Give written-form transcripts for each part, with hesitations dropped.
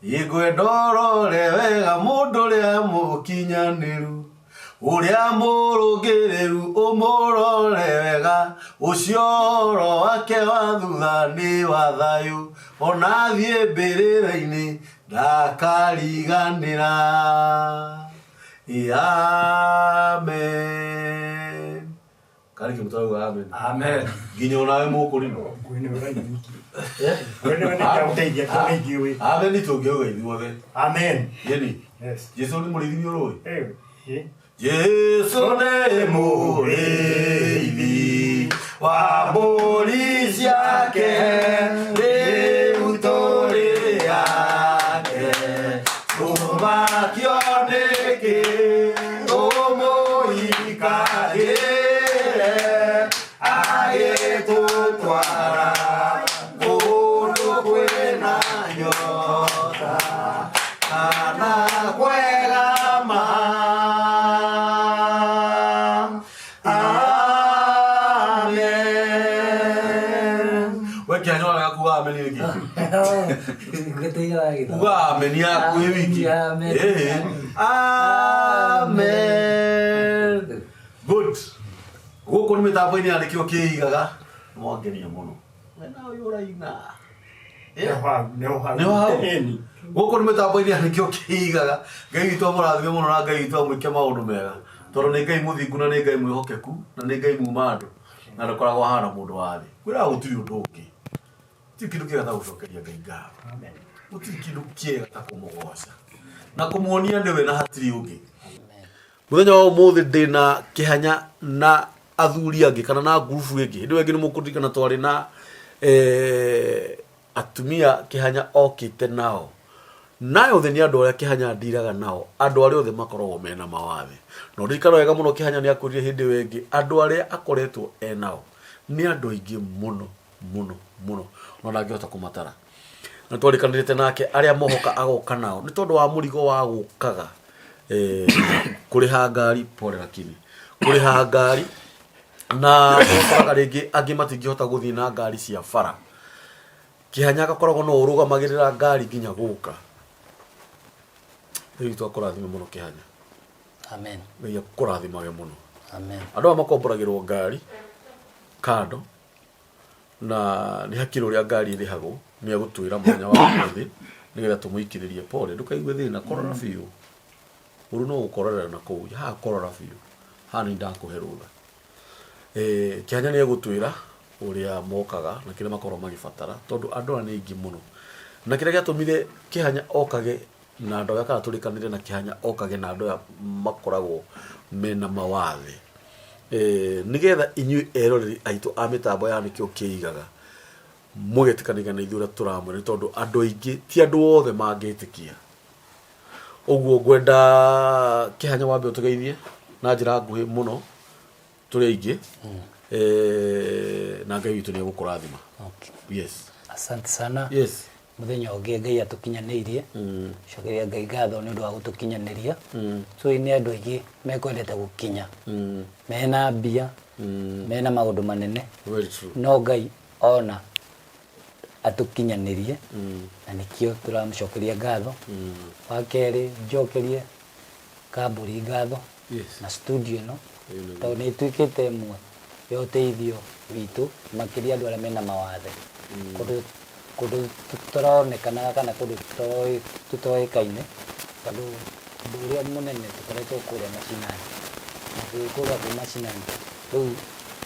Ngwenda ũrore wega mũndũ ũrĩa mũkinyanĩru, ũrĩa mũrũngĩrĩru ũmũrore wega, ũcio ũhoro wake wa thutha nĩ wa thayũ, ona athiĩ mbĩrĩra-inĩ ndakariganĩra. Amen. Karĩ kĩndũ tũrauga amen. Amen. Nginya onawe mũkũrinwo. Ngũteithia kĩona ingĩũĩ. Amen tũngĩauga ithuothe. Amen. Yeni. Yes. Jesu nĩ mũrĩithi nĩ ũrũĩ. Eh, eh. Jesu nĩ mũrĩithi wa mbũri ciake, rĩu tũrĩ ake. Tũmakio nĩkĩ tũmũikarĩre, agĩtũtwara kũndũ kwĩna nyota kana kwega ma. Amen. We kĩanyora gakuga amen rĩngĩ. Uga amen yaku ĩ wiki. Amen. Ĩhĩ. Amen. Good. Gũkũ nĩ mĩtambo-inĩ ya nĩkĩo kĩigaga. Mwangenia mũno. We nawe ũraina. Nĩho hau, nĩho hau. Nĩho hau. Ĩni. Gũkũ nĩ mĩtambo-inĩ ya nĩkĩo kĩigaga. Ngai witũ amũrathime mũno na Ngai witũ amwĩke maũndũ mega. Tondũ nĩ Ngai mũthingu na nĩ Ngai mwĩhokeku na nĩ Ngai muma andũ na ndakoragwo ahana mũndũ wa thĩ. Kwĩraga gũtirĩ ũndũ ũngĩ. Gũtirĩ kĩndũ kĩega ta gũcokeria Ngai ngatho. Amen. Gũtirĩ kĩndũ kĩega ta kũmũgoca na kũmuonia nĩwe na hatirĩ ũngĩ. Mũthenya wa ũmũthĩ ndĩna kĩhanya na athuri angĩ kana na ngurubu ĩngĩ. Hĩndĩ ĩyo ĩngĩ nĩ mũkũririkana twarĩ na atumia kĩhanya okĩte nao. Na othe nĩ andũ arĩa kĩhanya ndiraga nao, andũ arĩa othe makoragwo mena mawathe. Na ũririkana wega mũno kĩhanya nĩ akwĩrire hĩndĩ ĩyo ĩngĩ, andũ arĩa akoretwo e nao nĩ andũ aingĩ mũno mũno mũno, no ndangĩhota kũmatara. Na twarĩkanĩrĩte nake arĩa mohoka agoka nao nĩ tondũ wa mũrigo wa gũkaga kũrĩha ngari, pole lakini kũrĩha ngari, na ũkoraga rĩngĩ angĩ matingĩhota gũthiĩ na ngari cia bara. Kĩhanya agakoragwo no ũrũgamagĩrĩra ngari nginya gũka. Ngai witũ akũrathime mũno Kĩhanya. Amen. Ngai akũrathimage mũno. Amen. Andũ aya makomboragĩrwo ngari kando, na nĩ hakiri ũrĩa ngari ĩrĩhagwo, nĩ egũtwĩra mũthenya wa ũmũthĩ nĩgetha tũmũikĩrĩrie. Pole, ndũkaigue thĩna, korora biũ. Ũru no gũkororera na kũu, haha korora biũ. Haha nĩ ndakũhe rũtha. Kĩhanya nĩ egũtwĩra ũrĩa mokaga na kĩrĩa makoragwo magĩbatara, tondũ andũ aya nĩ aingĩ mũno. Na kĩrĩa gĩatũmire Kĩhanya okage na andũ aya, kana tũrĩkanĩre na Kĩhanya okage na andũ aya makoragwo mena mawathe, nĩgetha inyuĩ eroreri aitũ a mĩtambo ya nĩkĩo kĩigaga mũgetĩkanĩria na ithuĩ ũrĩa tũramwĩra, nĩ tondũ andũ aingĩ ti andũ othe mangĩtĩkia. Ũguo ngwenda Kĩhanya wambe ũtũgeithie na njĩra nguhĩ mũno, tũrĩ aingĩ, na Ngai witũ nĩ egũkũrathima. Okay. Yes. Asante sana. Yes. Mũthenya ũngĩ Ngai atũkinyanĩirie. Cokeria Ngai ngatho nĩ ũndũ wa gũtũkinyanĩria. So nĩ andũ aingĩ mekwendete gũkinya. Mena mbia, mena maũndũ manene. Very true. No Ngai ona atũkinyanĩrie, na nĩkĩo tũramũcokeria ngatho. Wa kerĩ njokerie kambũri ngatho. Yes. Na studio ĩno, tondũ nĩ ĩtuĩkĩte ĩmwe ya ũteithio witũ, makĩria andũ arĩa mena mawathe. Kũndũ kũndũ tũronekanaga kana kũndũ tũtoĩkaine, tondũ ũndũ ũrĩa mũnene tũkoretwo kũrĩa macinani. Na twĩ kũrĩa kwĩ macinani, rĩu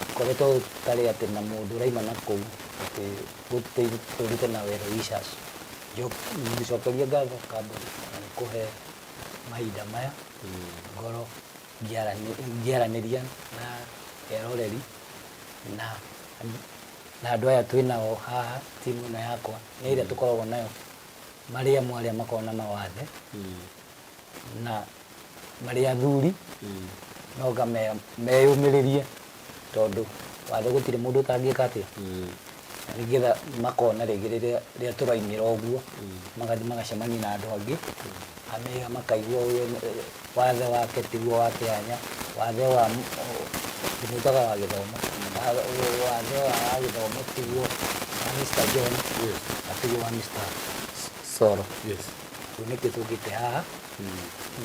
tũkoretwo tũtarĩ atĩ na mũndũ ũraima na kũu atĩ tũrute na well wishers. Ngĩcokeria ngatho kambuni na nĩ kũhe mahinda maya ngorwo ngĩaranĩria na eroreri na andũ aya twĩ nao haha, timu ĩno yakwa nĩ ĩrĩa tũkoragwo nayo, marĩ amwe arĩa makoragwo na mawathe na marĩ athuri, no nga meyũmĩrĩrie tondũ wathe gũtirĩ mũndũ ũtangĩka atĩa, na nĩgetha makona rĩngĩ rĩrĩa tũrainĩra ũguo, magathiĩ magacemania na andũ angĩ amega, makaigua ũyũ wathe wake tiguo wa Kĩhanya, wathe wa ndĩmwĩtaga wa gĩthomo, wathe wa gĩthomo tiguo wa Mr. John, na tiguo wa Mr. Coro. Yes. Rĩu nĩkĩo tũkĩte haha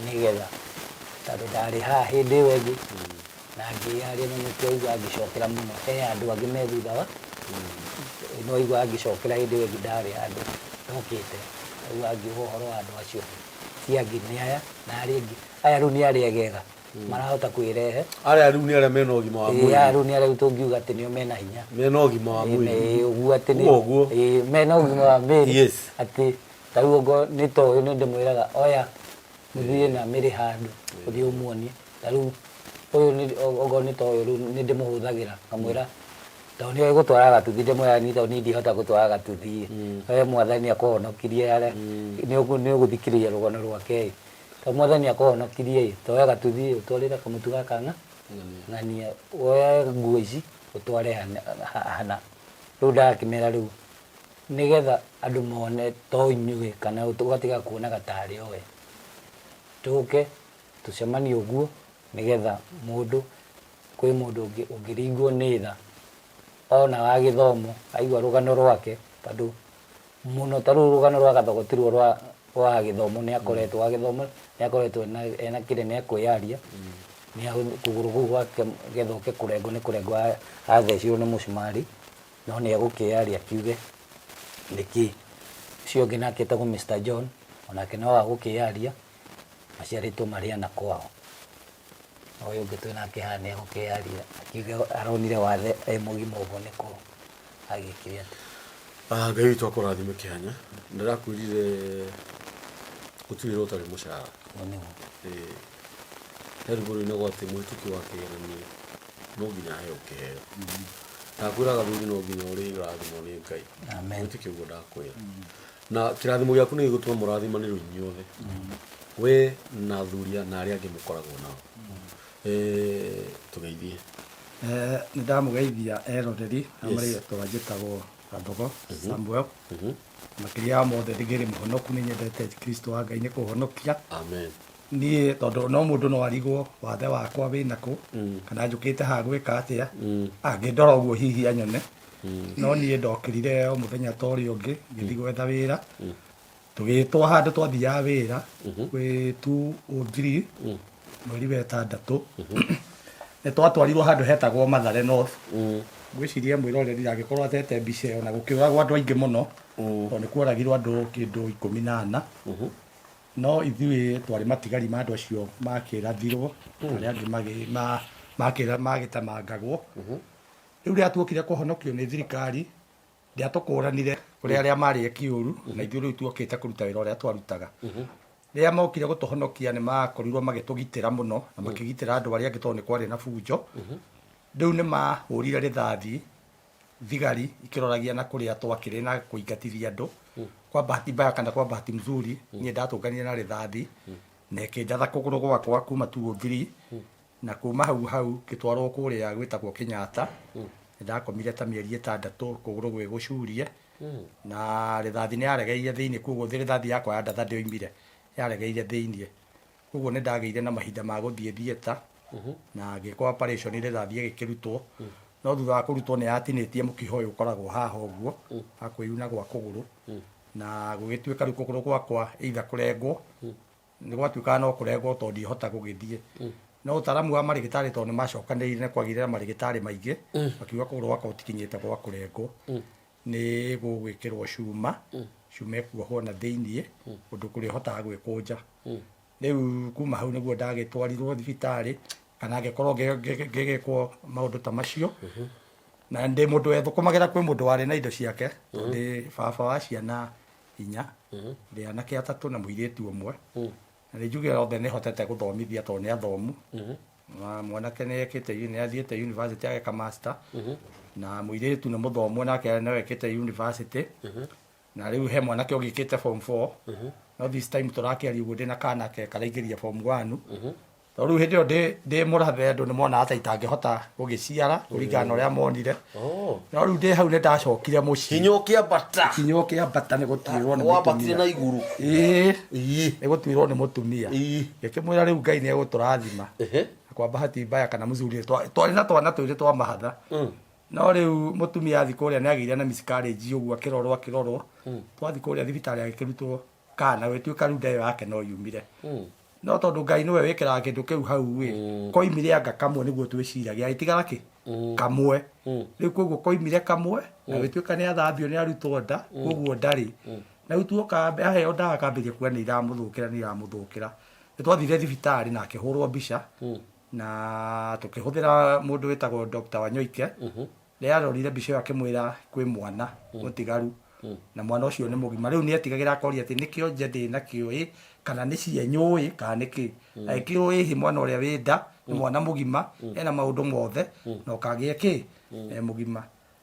nĩgetha tondũ ndarĩ haha hĩndĩ ĩyo ĩngĩ na ngĩyaria na nĩkĩo aigua angĩcokera mũno. He andũ angĩ me thutha wa no aigua angĩcokera hĩndĩ ĩyo ĩngĩ ndarĩ handũ ndokĩte, aigua angiuga ũhoro wa andũ acio ti angĩ nĩ aya na arĩa angĩ. Aya rĩu nĩ arĩa egega marahota kwĩrehe. Arĩa rĩu nĩ arĩa mena ũgima wa Ĩĩ, aya mwĩrĩ. rĩu nĩ arĩa rĩu tũngiuga atĩ nĩo mena hinya. Mena ũgima wa mwĩrĩ. Ĩĩ, ũguo atĩ nĩ Uga ũguo. Ĩĩ, mena ũgima wa mwĩrĩ. Yes. Atĩ ta rĩu okorwo nĩ ta ũyũ nĩ ndĩmwĩraga oya mũthiĩ na mĩrĩ handũ ũthiĩ ũmuonie. Ta rĩu ũyũ nĩ okorwo nĩ ta ũyũ rĩu nĩ ndĩmũhũthagĩra ngamwĩra tondũ nĩoĩ gũtwara gatuthi ndĩmwĩraga niĩ tondũ niĩ ndihota gũtwara gatuthi ĩ we mwathani akũhonokirie harĩa nĩ ũgũthikĩrĩria rũgano rwake ĩ tondũ mwathani akũhonokirie ĩ toya gatuthi ĩ ũtwarĩre kamũtu gaka ng'ania woe nguo ici ũtware hana. Rĩu ndakĩmera rĩu nĩgetha andũ mone to inyuĩ kana ũgatiga kuonaga tarĩ o we. Tũke tũcemanie ũguo nĩgetha mũndũ kwĩ mũndũ ũngĩ ũngĩringwo nĩ tha ona wa gĩthomo aigua rũgano rwake tondũ mũno ta rĩu rũgano rwa Gathogo tiruo rwa wa gĩthomo nĩ akoretwo wa gĩthomo nĩ akoretwo ena kĩrĩa nĩ ekwĩyaria nĩ kũgũrũ kũu gwake getha oke kũrengwo nĩ kũrengwo athecirwo nĩ mũcumarĩ no nĩ egũkĩyaria akiuge nĩkĩ. Ũcio ũngĩ nake etagwo Mr John onake no agũkĩyaria maciarĩtwo marĩ ana kwao. Ũyũ ũngĩ twĩ nake haha nĩ egũkĩyaria akiuge aronire wathe e mũgima ũguo nĩkũ agĩkire atĩa. Ah, Ngai witũ akũrathime kĩhanya. Ndĩrakwĩrire gũtirĩ wĩra ũtarĩ mũcara. Ũguo nĩguo. Ĩĩ. He rwĩmbo rũinagwo atĩ mũhĩtũki wa kĩgeranio no nginya aheo kĩheo. Ndakwĩraga thuri no nginya ũrĩrathimwo nĩ Ngai. Amen. Wĩtĩkie ũguo ndakwĩra. Na kĩrathimo gĩaku nĩ gĩgũtũma mũrathimanĩrwo inyuothe. We na athuri na arĩa angĩ mũkoragwo nao. Eh, tũgeithie. Nĩ ndamũgeithia eroreri na Yes. marĩtwa njĩtagwo Gathogo Samuel. Makĩria ya mothe ndĩkĩrĩ mũhonoku, nĩ nyendete Kristo wa Ngai nĩ kũhonokia. Amen. Niĩ tondũ no mũndũ no arigwo wathe wakwa wĩna kũ kana njũkĩte haha gwĩka atĩa, angĩndora ũguo hihi anyone. No niĩ ndokĩrire o mũthenya ta ũrĩa ũngĩ ngĩthiĩ gwetha wĩra. Tũgĩtwo handũ twathiaga wĩra gwĩ 203 mweri wa ĩtandatũ. Nĩ twatwarirwo handũ hetagwo Mathare North. Ngwĩciria mwĩroreri angĩkorwo atete mbica ĩyo na gũkĩũragwo andũ aingĩ mũno tondũ nĩ kuoragirwo andũ kĩndũ 14. No ithuĩ twarĩ matigari ma andũ acio makĩrathirwo, arĩa angĩ magĩtemangagwo. Rĩu rĩrĩa tuokire kũhonokio nĩ thirikari, ndĩatũkũranire kũrĩ arĩa marĩ eki ũru, na ithuĩ rĩu tuokĩte kũruta wĩra ũrĩa twarutaga. Rĩrĩa mokire gũtũhonokia nĩ makorirwo magĩtũgitĩra mũno na makĩgitĩra andũ arĩa angĩ tondũ nĩ kwarĩ na bunjo. Rĩu nĩ mahũrire rĩthathi thigari ikĩroragia na kũrĩa twakĩrĩ na kũingatithia andũ. Kwa bahati mbaya kana kwa bahati mzuri, niĩ ndatũnganire na rĩthathi na ĩkĩnjatha kũgũrũ gwakwa kuma 203 na kuma hau hau ngĩtwarwo kũrĩa gwĩtagwo Kenyatta. Nĩ ndakomire ta mĩeri 6 kũgũrũ gwĩ gũcurie na rĩthathi nĩ yaregeire thĩinĩ, koguo rĩthathi yakwa ya ndatha ndĩoimire, yaregeire thĩinĩ. Koguo nĩ ndagĩire na mahinda ma gũthiĩ theatre na ngĩkwo operation rĩthathi ĩgĩkĩrutwo. No thutha wa kũrutwo nĩ yatinĩtie mũkiha ũyũ ũkoragwo haha ũguo wa kwĩyuna gwa kũgũrũ, na gũgĩtuĩka rĩu kũgũrũ gwakwa either kũrengwo, nĩ gwatuĩkaga no kũrengwo tondũ ndihota gũgĩthiĩ. No ũtaaramu wa marĩgĩtarĩ tondũ nĩ macokanĩrĩire nĩ kwagĩire na marĩgĩtarĩ maingĩ, makiuga kũgũrũ gwakwa gũtikinyĩte gwa kũrengwo, nĩ gũgwĩkĩrwo cuma, cuma ĩkuohwo na thĩiniĩ ũndũ kũrĩhotaga gwĩkũnja. Rĩu kuma hau nĩguo ndagĩtwarirwo thibitarĩ kana ngĩkorwo ngĩgĩkwo maũndũ ta macio. Na ndĩ mũndũ wethũkũmagĩra kwĩ mũndũ warĩ na indo ciake, tondũ ndĩ baba wa ciana 4, ndĩ anake 3 na mũirĩtu ũmwe. Na nĩ njuge othe nĩ hotete gũthomithia tondũ nĩ athomu. Na mwanake nĩ ekĩte, nĩ athiĩte university ageka master. Na mũirĩtu nĩ mũthomu onake no ekĩte university. Na rĩu he mwanake ũgĩkĩte form 4. No this time tũrakĩaria ũguo ndĩna kana ke karaingĩria form 1. Tondũ rĩu hĩndĩ ĩyo ndĩ mũrathe andũ nĩ monaga ta itangĩhota gũgĩciara kũringana na ũrĩa monire. No rĩu ndĩ hau nĩ ndacokire mũciĩ. Hinya ũkĩambata. Hinya ũkĩambata nĩ gũtuĩrwo nĩ Wambatire mũtumia. na igũrũ. Ĩĩ. Ĩĩ. Nĩ gũtuĩrwo nĩ mũtumia. Ĩĩ. Ngĩkĩmwĩra rĩu Ngai nĩ egũtũrathima. Ehe. Na kwa bahati mbaya kana mzuri, twarĩ na twana twĩrĩ twa mahatha. No rĩu mũtumia athiĩ kũrĩa nĩ agĩire na miscarriage ũguo, akĩrorwo akĩrorwo. Twathiĩ kũrĩa thibitarĩ agĩkĩrutwo kana gũgĩtuĩka rĩu nda ĩyo yake no yumire. No tondũ Ngai nĩwe wĩkĩraga kĩndũ kĩu hau ĩ, koimire anga kamwe nĩguo twĩciragia, agĩtigara kĩ? Kamwe. Rĩu koguo koimire kamwe na gũgĩtuĩka nĩ athambio nĩ arutwo nda, koguo ndarĩ. Na rĩu tuoka aheo ndawa akambĩrĩria kuga nĩ iramũthũkĩra nĩ iramũthũkĩra. Nĩ twathire thibitarĩ na akĩhũrwo mbica na tũkĩhũthĩra mũndũ wĩtagwo Dr. Wanyoike. Nĩ arorire mbica ĩyo akĩmwĩra kwĩ mwana mũtigaru na mwana ũcio nĩ mũgima. Rĩu nĩ etigagĩra akoria atĩ nĩ kĩonje ndĩ nakĩo ĩ kana nĩ cienyũ ĩ kana nĩ kĩ. Agĩkĩrwo ĩhĩ mwana ũrĩa wĩ nda nĩ mwana mũgima ena maũndũ mothe na ũkagĩe kĩ e mũgima.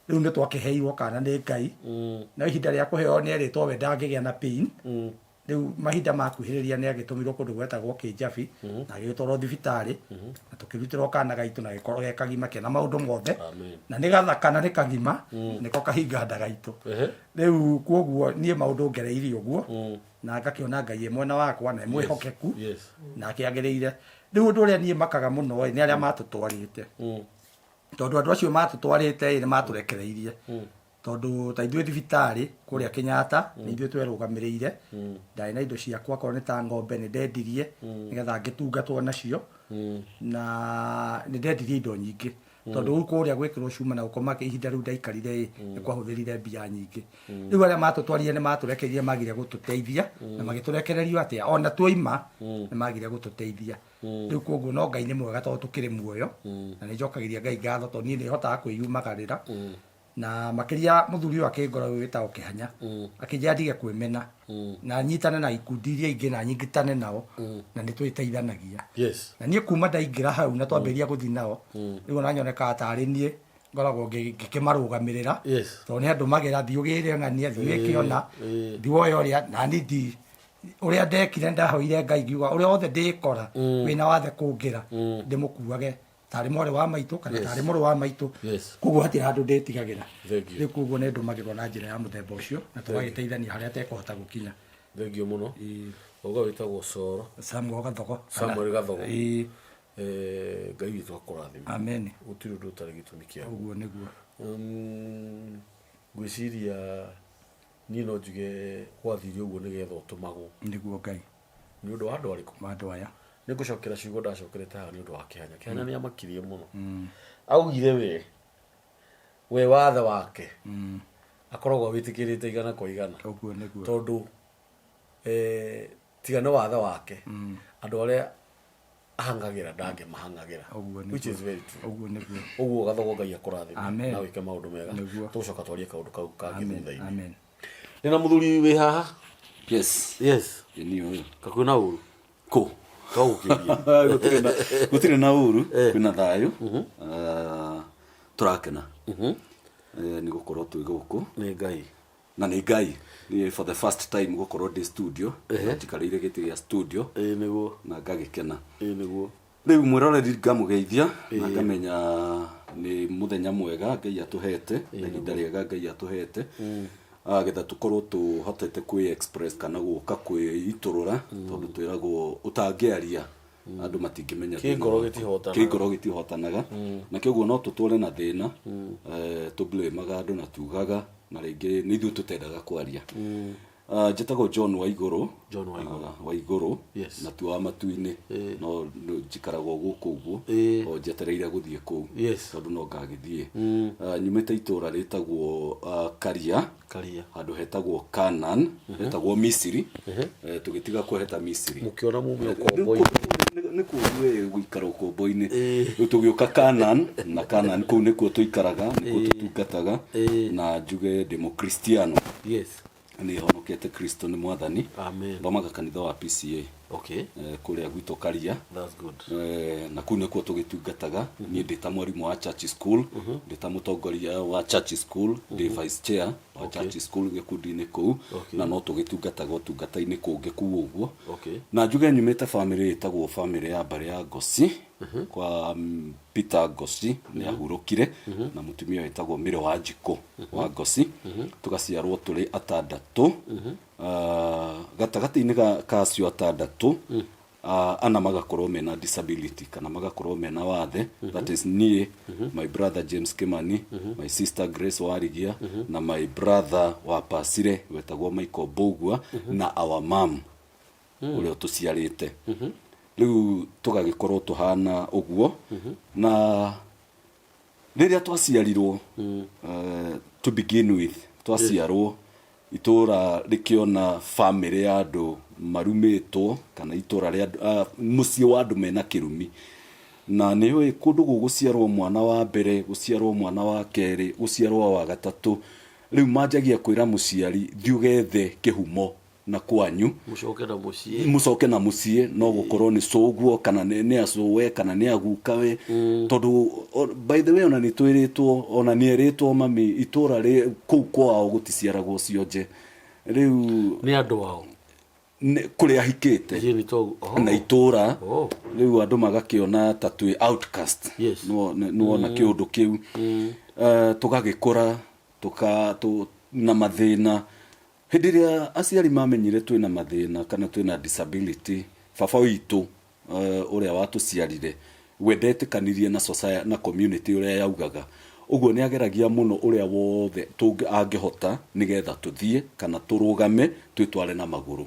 Rĩu nĩ twakĩheirwo kana nĩ Ngai no ihinda rĩa kũheo nĩ erĩtwo we ndangĩgĩa na pain. Rĩu mahinda makuhĩrĩria nĩ agĩtũmirwo kũndũ gwetagwo Kĩnjabi na agĩgĩtwarwo thibitarĩ na tũkĩrutĩrwo kana gaitũ na gĩkorwo ge kagima kena maũndũ mothe. Amen. Na nĩ gathaka na nĩ kagima nĩko kahinga nda gaitũ. Rĩu kwoguo niĩ maũndũ ngereire ũguo na ngakĩona Ngai e mwena wakwa na e mwĩhokeku na akĩagĩrĩire. Rĩu ũndũ ũrĩa niĩ makaga mũno ĩ nĩ arĩa matũtwarĩte. Tondũ andũ acio matũtwarĩte ĩ nĩ matũrekereirie. Tondũ ta ithuĩ thibitarĩ kũrĩa Kenyatta nĩ ithuĩ twerũgamĩrĩire. Ndarĩ na indo ciakwa akorwo nĩ ta ng'ombe nĩ ndendirie nĩgetha ngĩtungatwo nacio. Na nĩ ndendirie indo nyingĩ. Tondũ rĩu kũrĩa gwĩkĩrwo cuma na gũkoma ihinda rĩu ndaikarire ĩ nĩ kwahũthĩrire mbia nyingĩ. Rĩu arĩa matũtwarire nĩ matũrekereirie magire gũtũteithia na magĩtũrekererio atĩa ona tuoima nĩ magire gũtũteithia. Rĩu koguo no Ngai nĩ mwega tondũ tũkĩrĩ muoyo na nĩ njokagĩria Ngai ngatho tondũ niĩ nĩ hotaga kwĩyumagarĩra. Na makĩria mũthuri ũyũ akĩngora ũyũ wĩtagwo Kĩhanya akĩnjĩra ndige kwĩmena na nyitane na ikundi iria ingĩ na nyitane nao na nĩ twĩteithanagia. Na niĩ kuma ndaingĩra hau na twambĩrĩria gũthiĩ nao rĩu ona nyonekaga tarĩ niĩ ngoragwo ngĩkĩmarũgamĩrĩra. Tondũ nĩ andũ magĩra thiĩ ũgĩre ng'ania, thiĩ wĩke ũna, thiĩ woe ũrĩa, na niĩ ndi ũrĩa ndekire ndahoire Ngai ngiuga ũrĩa wothe ndĩkora wĩna wathe kũngĩra ndĩmũkuage tarĩ mwarĩ wa maitũ kana tarĩ mũrũ wa maitũ. Koguo hatirĩ handũ ndĩtigagĩra. Thank you. Rĩu koguo nĩ ndũmagĩrwo na njĩra ya mũthemba ũcio na tũgagĩteithania harĩa tekũhota gũkinya. Thengiũ mũno. Wauga wĩtagwo Coro. Samuel Gathogo. Samuel Gathogo. Ngai witũ akũrathime. Amen. Gũtirĩ ũndũ ũtarĩ gĩtũmi kĩaguo. Ũguo nĩguo. Ngwĩciria niĩ no njuge gwathire ũguo nĩgetha ũtũmagwo. Nĩguo Ngai. Nĩ ũndũ wa andũ arĩkũ? Wa andũ aya. Nĩ ngũcokera ciugo ndacokerete haha nĩ ũndũ wa Kĩhanya. Kĩhanya nĩ amakirie mũno. Augire we, we wathe wake akoragwo awĩtĩkĩrĩte igana kwa igana. Ũguo nĩguo. Tondũ tiga nĩ wathe wake, andũ arĩa ahangagĩra ndangĩmahangagĩra. Ũguo nĩguo. Which is very true. Ũguo nĩguo. Ũguo Gathogo Ngai akũrathime Amen. na wĩke maũndũ mega. Nĩguo. Tũgũcoka twarie kaũndũ kau kangĩ Amen. thutha-inĩ. Amen. Ndĩna mũthuri wĩ haha. Yes. Yes. Ĩ niĩ ũyũ. Kakwĩna ũru. Kũ? Twagũkĩria. Gũtirĩ na gũtirĩ na ũru, kwĩna thayũ. Tũrakena. Nĩ gũkorwo twĩ gũkũ. Nĩ Ngai. Na nĩ Ngai. Niĩ for the first time gũkorwo ndĩ studio. Njikarĩire gĩtĩ gĩa studio. Ĩĩ nĩguo. Na ngagĩkena. Ĩĩ nĩguo. Rĩu mwĩroreri ngamũgeithia na ngamenya nĩ mũthenya mwega Ngai atũhete na ihinda rĩega Ngai atũhete getha tũkorwo tũhotete kwĩ express kana gũka kwĩitũrũra tondũ twĩragwo ũtangĩaria andũ matingĩmenya thĩna Kĩngoro waku. gĩtihotanaga. Kĩngoro gĩtihotanaga na kĩoguo no tũtũre na thĩna tũblemaga andũ na tugaga na rĩngĩ nĩ ithuĩ tũtendaga kwaria. Njĩtagwo John Waigũrũ. John Waigũrũ. Waigũrũ. Yes. Na tuo wa matu-inĩ. No njikaragwo gũkũ ũguo. O njetereire gũthiĩ kũu. Yes. Tondũ no ngagĩthiĩ. Nyumĩte itũũra rĩtagwo Karia. Karia. Handũ hetagwo Canaan, hetagwo Misiri. Tũgĩtiga kũheta Misiri. Mũkĩona mume ũkombo-inĩ. Nĩ kũũru we gũikara ũkombo-inĩ. Rĩu tũgĩũka Canaan, na Canaan kũu nĩkuo tũikaraga, nĩkuo tũtungataga. Na njuge ndĩ mũkristiano. Yes. Nĩ honokete Kristo nĩ mwathani. Amen. Thomaga kanitha wa PCA. Okay. Kũrĩa gwitũ Karia. That's good. Na kũu nĩkuo tũgĩtungataga. Niĩ ndĩ ta mwarimũ wa church school, ndĩ ta mũtongoria wa church school, ndĩ vice chair wa church school gĩkundi-inĩ kũu. Okay. Na no tũgĩtungataga ũtungata-inĩ kũngĩ kũu ũguo. Okay. Na njuge nyumĩte famĩlĩ ĩtagwo famĩlĩ ya mbarĩ ya Ngoci. Kwa Peter Ngoci nĩ ahurũkire na mũtumia wĩtagwo Mĩro wa Njikũ wa Ngoci. Tũgaciarwo tũrĩ atandatũ. Gatagatĩ-inĩ ka acio atandatũ, Ana magakorwo mena disability kana magakorwo mena wathe. That is niĩ, my brother James Kimani, my sister Grace Warigia, na my brother wa Pasire wetagwo Michael Mbugua, na our mom ũrĩa ũtũciarĩte. Rĩu tũgagĩkorwo tũhana ũguo. Na rĩrĩa twaciarirwo, to begin with, twaciarwo itũra rĩkĩona famĩlĩ ya andũ marumĩtwo, kana itũra rĩa mũciĩ wa andũ mena kĩrumi. Na nĩ ũĩ kũndũ gũgũciarwo mwana wa mbere, gũciarwo mwana wa kerĩ, gũciarwo wa gatatũ, rĩu manjagia kwĩra mũciari, thiĩ ũgethe kĩhumo na kwanyu. Mũcoke na mũciĩ. Mũcoke na mũciĩ, no gũkorwo nĩ cũguo kana nĩ acũwe kana nĩ agukawe, tondũ by the way, ona nĩ twĩrĩtwo, ona nĩ erĩtwo mami itũra rĩ kũu kwao gũticiaragwo cionje rĩu. Nĩ andũ ao? Kũrĩa ahikĩte. Ĩĩ, nĩ toguo. Oh. Na itũra. Rĩu andũ magakĩona ta twĩ outcast. Nĩwona kĩũndũ kĩu. Tũgagĩkũra tũka na mathĩna. Hĩndĩ ĩrĩa aciari mamenyire twĩna mathĩna kana twĩna disability, baba witũ ũrĩa watũciarire we ndetĩkanirie na society, na community ũrĩa yaugaga ũguo. Nĩ ageragia mũno ũrĩa wothe angĩhota nĩgetha tũthiĩ kana tũrũgame, twĩtware na magũrũ.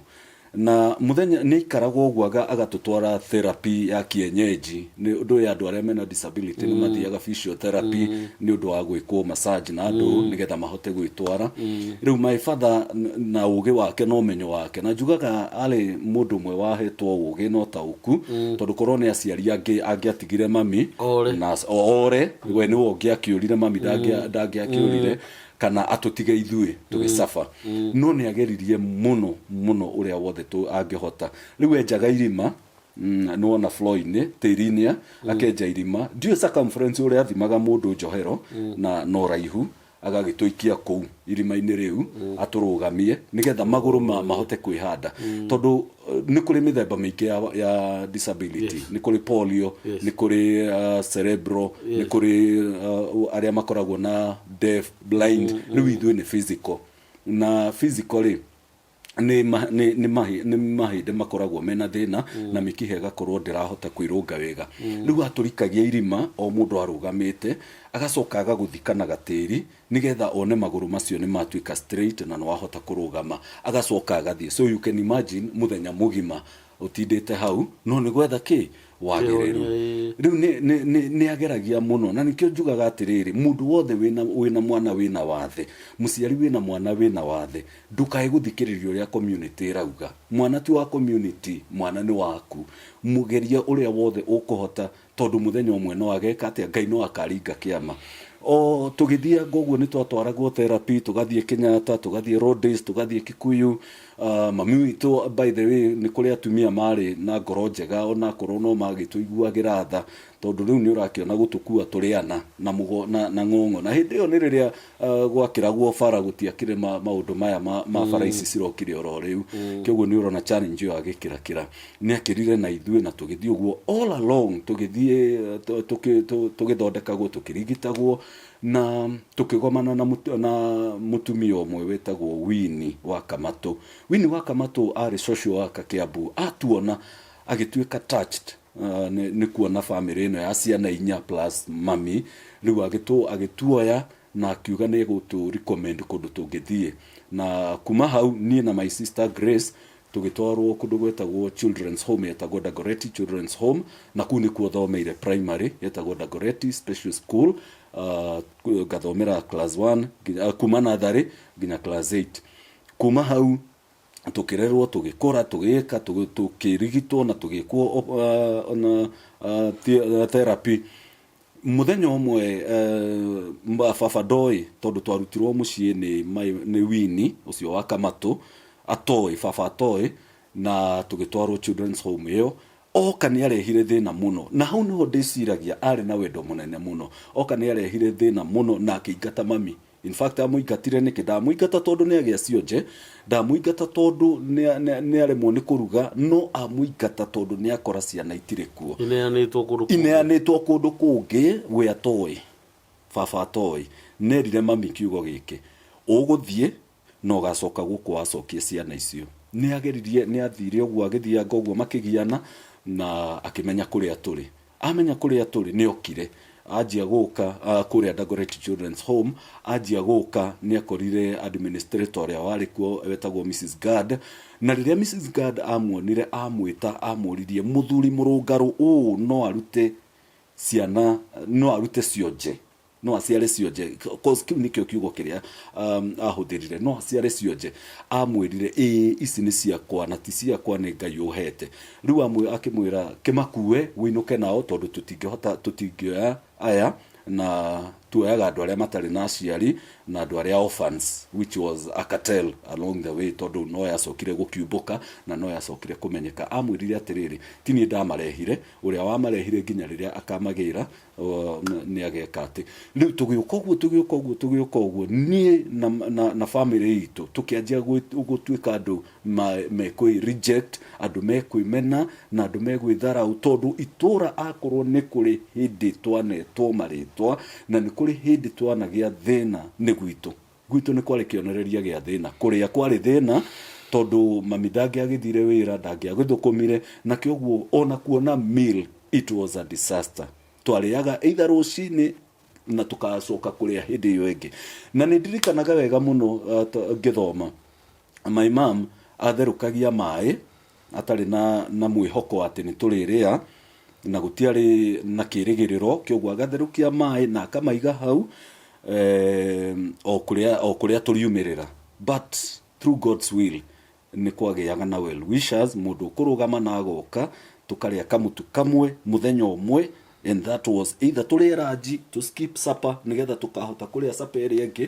Na mũthenya nĩ aikaraga ũguo agatũtwara therapy ya kienyeji, nĩ ũndũ ũyũ andũ arĩa mena disability nĩ mathiaga physiotherapy nĩ ũndũ wa gwĩkwo massage na andũ nĩgetha mahote gwĩtwara. Rĩu my father na ũgĩ wake na ũmenyo wake, na njugaga arĩ mũndũ ũmwe wahetwo ũgĩ na ũtaũku, tondũ korwo nĩ aciari angĩ angĩatigire mami Ore. Na ore, we nĩwe ũngĩakĩũrire, mami ndangĩakĩũrire kana atũtige ithuĩ tũgĩcaba. No nĩ ageririe mũno mũno ũrĩa wothe angĩhota. Rĩu enjaga irima, nĩwona floor-inĩ, tĩri-inĩ, akenja irima, ndiũĩ circumference ũrĩa athimaga mũndũ njohero na ũraihu, agagĩtũikia kũu irima-inĩ rĩu, atũrũgamie nĩgetha magũrũ mahote kwĩhanda, tondũ nĩ kũrĩ mĩthemba mĩingĩ ya disability. Nĩ kũrĩ polio, nĩ kũrĩ cerebral, nĩ kũrĩ arĩa makoragwo na deaf, blind. Rĩu ithuĩ nĩ physical, na physical rĩ, nĩ mahĩndĩ makoragwo mena thĩna na mĩkiha ĩgakorwo ndĩrahota kwĩrũnga wega. Rĩu atũrikagia irima o mũndũ arũgamĩte, agacoka agagũthika na gatĩri nĩgetha one magũrũ macio nĩ matuĩka straight na nĩwahota kũrũgama, agacoka agathiĩ. So you can imagine mũthenya mũgima ũtindĩte hau no nĩ gwetha kĩ wagĩrĩru. Rĩu nĩ ageragia mũno, na nĩkĩo njugaga atĩrĩrĩ, mũndũ wothe wĩna mwana wĩna wathe, mũciari wĩna mwana wĩna wathe, ndũkae gũthikĩrĩria ũrĩa community ĩrauga. Mwana ti wa community, mwana nĩ waku. Mũgerie ũrĩa wothe ũkũhota, tondũ mũthenya ũmwe no ageka atĩa, Ngai no akaringa kĩama. O tũgĩthianga ũguo, nĩ twatwaragwo therapy, tũgathiĩ Kenyatta, tũgathiĩ Rhodes, tũgathiĩ Kikuyu. Mami witũ, by the way, nĩ kũrĩ atumia marĩ na ngoro njega, onakorwo no magĩtũiguagĩra tha, tondũ rĩu nĩ ũrakĩona gũtũkua tũrĩ ana na, mũgo, na ng'ong'o. Na hĩndĩ ĩyo nĩ rĩrĩa gwakĩragwo bara, gũtiakĩrĩ maũndũ maya ma bara ici cirokire oro rĩu. Kĩoguo nĩ ũrona challenge ĩyo agĩkĩrakĩra, nĩ akĩrire na ithuĩ, na tũgĩthiĩ ũguo all along, tũgĩthiĩ tũgĩthondekagwo, tũkĩrigitagwo, na tũkĩgomana na mũtumia ũmwe wĩtagwo Winnie wa Kamatũ. Winnie wa Kamatũ arĩ social worker Kiambu. Atuona agĩtuĩka touched nĩ kuona famĩlĩ ĩno ya ciana inya plus mami. Rĩu agĩtuoya na akiuga nĩ egũtũ recommend kũndũ tũngĩthiĩ, na kuma hau niĩ na my sister Grace tũgĩtwarwo kũndũ gwetagwo children's home, yetagwo Dagoretti Children's Home, na kũu nĩkuo thomeire primary, yetagwo Dagoretti Special School. Ngathomera class 1 kuma natharĩ nginya class 8. Kuma hau tũkĩrerwo, tũgĩkũra, tũgĩka tũkĩrigitwo na tũgĩkwo na therapy. Mũthenya ũmwe baba ndoĩ, tondũ twarutirwo mũciĩ nĩ Winnie ũcio wa Kamatũ, atoĩ baba atoĩ, na tũgĩtwarwo children's home ĩyo. Oka nĩ arehire thĩna mũno, na hau nĩho ndĩciragia arĩ na wendo mũnene mũno. Oka nĩ arehire thĩna mũno na akĩingata mami. In fact, amũingatire nĩkĩ? Ndamũingata tondũ nĩ agĩa cionje, ndamũingata tondũ nĩ aremwo nĩ kũruga, no amũingata tondũ nĩ akora ciana itirĩ kuo. Ineanĩtwo kũndũ kũngĩ. Ineanĩtwo kũndũ kũngĩ we atoĩ, baba atoĩ. Nerire mami kiugo gĩkĩ, "Ũgũthiĩ na ũgacoka gũkũ wacokia ciana icio." Nĩ ageririe, nĩ athire ũguo agĩthianga ũguo makĩgiana na akĩmenya kũrĩa tũrĩ. Amenya kũrĩa tũrĩ nĩ okire anjia gũka kũrĩa Dagoretti Children's Home, anjia gũka nĩ akorire administrator ũrĩa warĩ kuo wetagwo Mrs Gard, na rĩrĩa Mrs Gard amuonire amwĩta amũririe mũthuri mũrũngarũ ũũ no arute ciana, no arute cionje? No aciare cionje? Cause kĩu nĩkĩo kiugo kĩrĩa ahũthĩrire, no aciare cionje. Amwĩrire ĩĩ, ici nĩ ciakwa na ti ciakwa, nĩ Ngai ũhete. Rĩu akĩmwĩra kĩmakue wĩinũke nao tondũ tũtingĩhota, tũtingĩoya aya, na tuoyaga andũ arĩa matarĩ na aciari na andũ arĩa orphans, which was a cartel along the way, tondũ no yacokire gũkiumbũka na no yacokire kũmenyeka. Amwĩrire atĩrĩrĩ, ti niĩ ndamarehire, ũrĩa wamarehire nginya rĩrĩa akamagĩra nĩ ageka atĩ. Rĩu tũgĩũka ũguo, tũgĩũka ũguo, tũgĩũka ũguo, niĩ na family itũ tũkĩanjia gũtuĩka andũ mekwĩ reject, andũ mekwĩmena na andũ megwĩtharau, tondũ itũra akorwo nĩ kũrĩ hĩndĩ twanetwo marĩtwa na nĩ kũrĩ hĩndĩ twanagĩa thĩna nĩ gwitũ. Gwitũ nĩ kwarĩ kĩonereria gĩa thĩna, kũrĩa kwarĩ thĩna tondũ mami ndangĩagĩthire wĩra, ndangĩagĩthũkũmire, na kĩoguo ona kuona meal it was a disaster. Twarĩaga either rũcinĩ na tũgacoka kũrĩa hĩndĩ ĩyo ĩngĩ. Na nĩ ndirikanaga wega mũno ngĩthoma, my mom atherũkagia maĩ atarĩ na mwĩhoko atĩ nĩ tũrĩrĩa, na gũtiarĩ na kĩrĩgĩrĩro, kĩoguo agatherũkia maĩ na akamaiga hau o kũrĩa tũriumĩrĩra. But through God's will nĩ kwagĩaga na well wishers, mũndũ ũkũrũgama na agoka tũkarĩa kamũtu kamwe mũthenya ũmwe, and that was either tũrĩe ranji to skip supper nĩgetha tũkahota kũrĩa supper ĩrĩa ĩngĩ,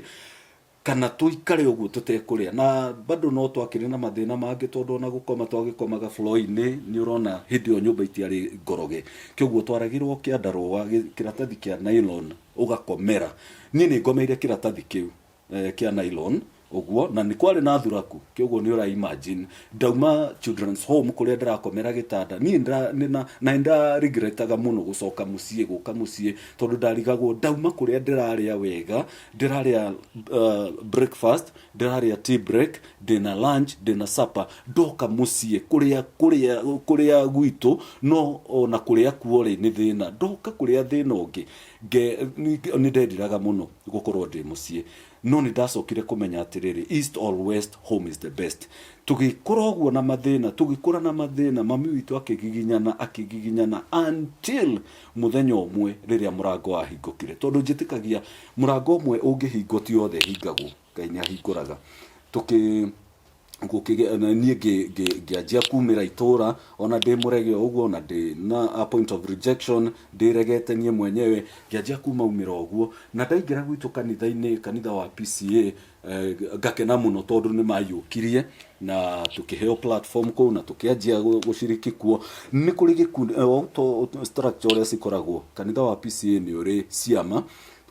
kana tũikare ũguo tũtekũrĩa. Na bado no twakĩrĩ na mathĩna mangĩ, tondũ ona gũkoma twagĩkomaga floor-inĩ. Nĩ ũrona hĩndĩ ĩyo nyũmba itiarĩ ngoroge, kĩoguo twaragĩrwo kĩandarũa kĩratathi kĩa nylon ũgakomera. Niĩ nĩ ngomeire kĩratathi kĩu kĩa nylon ũguo, na nĩ kwarĩ na thuraku, kĩoguo nĩ ũra imagine ndauma children's home kũrĩa ndĩrakomera gĩtanda. Niĩ na nĩ ndaregretaga mũno gũcoka mũciĩ, gũka mũciĩ, tondũ ndarigagwo ndauma kũrĩa ndĩrarĩa wega, ndĩrarĩa breakfast, ndĩrarĩa tea break, ndĩna lunch, ndĩna supper, ndoka mũciĩ kũrĩa gwitũ no ona kũrĩa kuo rĩ nĩ thĩna, ndoka kũrĩa thĩna ũngĩ. Nĩ ndendiraga mũno gũkorwo ndĩ mũciĩ, no nĩ ndacokire kũmenya atĩrĩrĩ, east or west, home is the best. Tũgĩkũra ũguo na mathĩna, tũgĩkũra na mathĩna, mami witũ akĩgiginyana, akĩgiginyana until mũthenya ũmwe rĩrĩa mũrango wahingũkire, tondũ njĩtĩkagia mũrango ũmwe ũngĩhingwo ti othe hingagwo, Ngai nĩ ahingũraga. Tũkĩ gũkĩgĩa na niĩ ngĩanjia kumĩra itũra ona ndĩ mũrege o ũguo, ona ndĩ na a point of rejection, ndĩregete niĩ mwenyewe, ngĩanjia kuma umĩra ũguo, na ndaingĩra gwitũ kanitha-inĩ, kanitha wa PCA, ngakena mũno tondũ nĩ maiyũkirie na tũkĩheo platform kũu na tũkĩanjia gũciriki kuo. Nĩ kũrĩ gĩkundi o to structure ũrĩa cikoragwo, kanitha wa PCA nĩ ũrĩ ciama,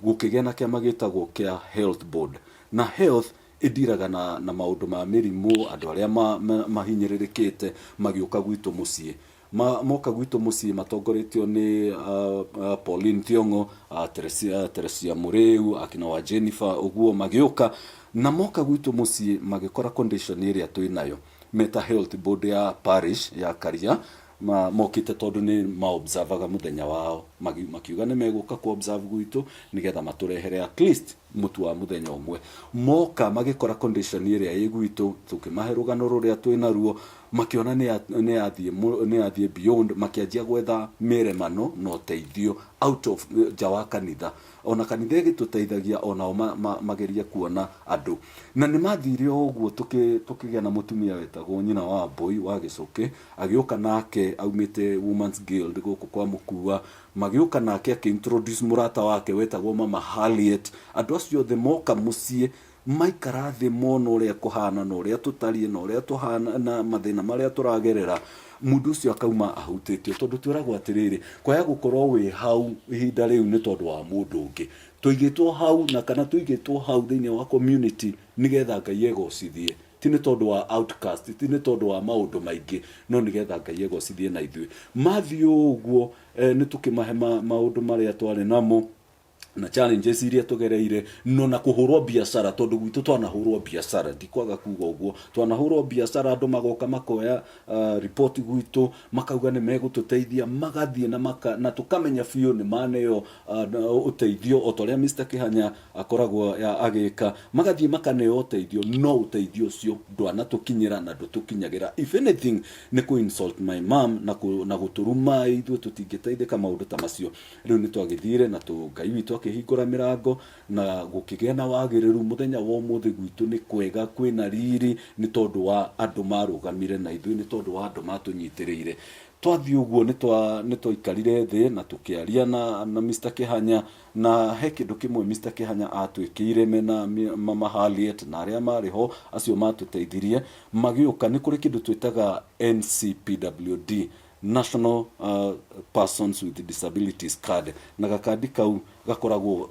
gũkĩgĩa na kĩama gĩtagwo kĩa health board, na health ĩndiraga na maũndũ ma mĩrimũ, andũ arĩa mahinyĩrĩrĩkĩte magĩũka gwitũ mũciĩ. Moka gwitũ mũciĩ matongoretio nĩ Pauline Thiong'o, Teresia Mũrĩu, akina wa Jennifer ũguo, magĩũka na moka gwitũ mũciĩ magĩkora condition ĩrĩa twĩ nayo meta health board ya parish ya Karia mokĩte tondũ nĩ maobservaga mũthenya wao, makiuga nĩ megũka ku observe gwitũ nĩgetha matũrehere at least mũtu wa mũthenya ũmwe. Moka magĩkora condition ĩrĩa ĩ gwitũ, tũkĩmahe rũgano rũrĩa twĩ naruo, makĩona nĩ yathiĩ beyond, makĩanjia gwetha mĩremano na ũteithio out of nja wa kanitha, ona kanitha ĩgĩtũteithagia onao magerie kuona andũ, na nĩ mathire o ũguo. Tũkĩgĩa na mũtumia wetagwo nyina wa Mbũi wa Gĩcũkĩ, agĩũka nake aumĩte Women's Guild gũkũ kwa Mũkua, magĩũka nake akĩ-introduce mũrata wake wetagwo Mama Harriet. Andũ acio othe moka mũciĩ, maikara thĩ, mona ũrĩa kũhana na ũrĩa tũtariĩ na ũrĩa tũhana na mathĩna marĩa tũragerera, mũndũ ũcio akauma ahutĩtio, tondũ twĩragwo atĩrĩrĩ, kwaya gũkorwo wĩ hau ihinda rĩu nĩ tondũ wa mũndũ ũngĩ tũigĩtwo hau, na kana tũigĩtwo hau thĩinĩ wa community nĩgetha Ngai egocithie, ti nĩ tondũ wa outcast, ti nĩ tondũ wa maũndũ maingĩ, no nĩgetha Ngai egocithie na ithuĩ. Mathiĩ ũguo nĩ tũkĩmahe maũndũ marĩa twarĩ namo. Na challenges iria tũgereire no na kũhũrwo biacara, tondũ gwitũ twanahũrwo biacara, ndikwaga kuga ũguo, twanahũrwo biacara, andũ magoka makoya report gwitũ, makauga nĩ megũtũteithia, magathiĩ na maka, na tũkamenya biũ nĩ maneo ũteithio o ta ũrĩa Mr Kĩhanya akoragwo agĩka, magathiĩ makaneo ũteithio, no ũteithio ũcio ndwanatũkinyĩra na ndũtũkinyagĩra. If anything, nĩ kũ insult my mom na, kũ, na gũtũruma ithuĩ tũtingĩteithĩka, maũndũ ta macio. Rĩu nĩ twagĩthiire na tũ Ngai witũ akĩhingũra mĩrango na gũkĩgĩa na wagĩrĩru. Mũthenya wa ũmũthĩ gwitũ nĩ kwega, kwĩna riri, nĩ tondũ wa andũ marũgamire na ithuĩ, nĩ tondũ wa andũ matũnyitĩrĩire. Twathiĩ ũguo nĩ twaikarire thĩ na tũkĩaria na Mr Kĩhanya, na he kĩndũ kĩmwe Mr Kĩhanya atwĩkĩire mena Mama Harriet na arĩa marĩ ho acio matũteithirie magĩũka. Nĩ kũrĩ kĩndũ twĩtaga NCPWD, National Persons with Disabilities Card, na gakandi kau gakoragwo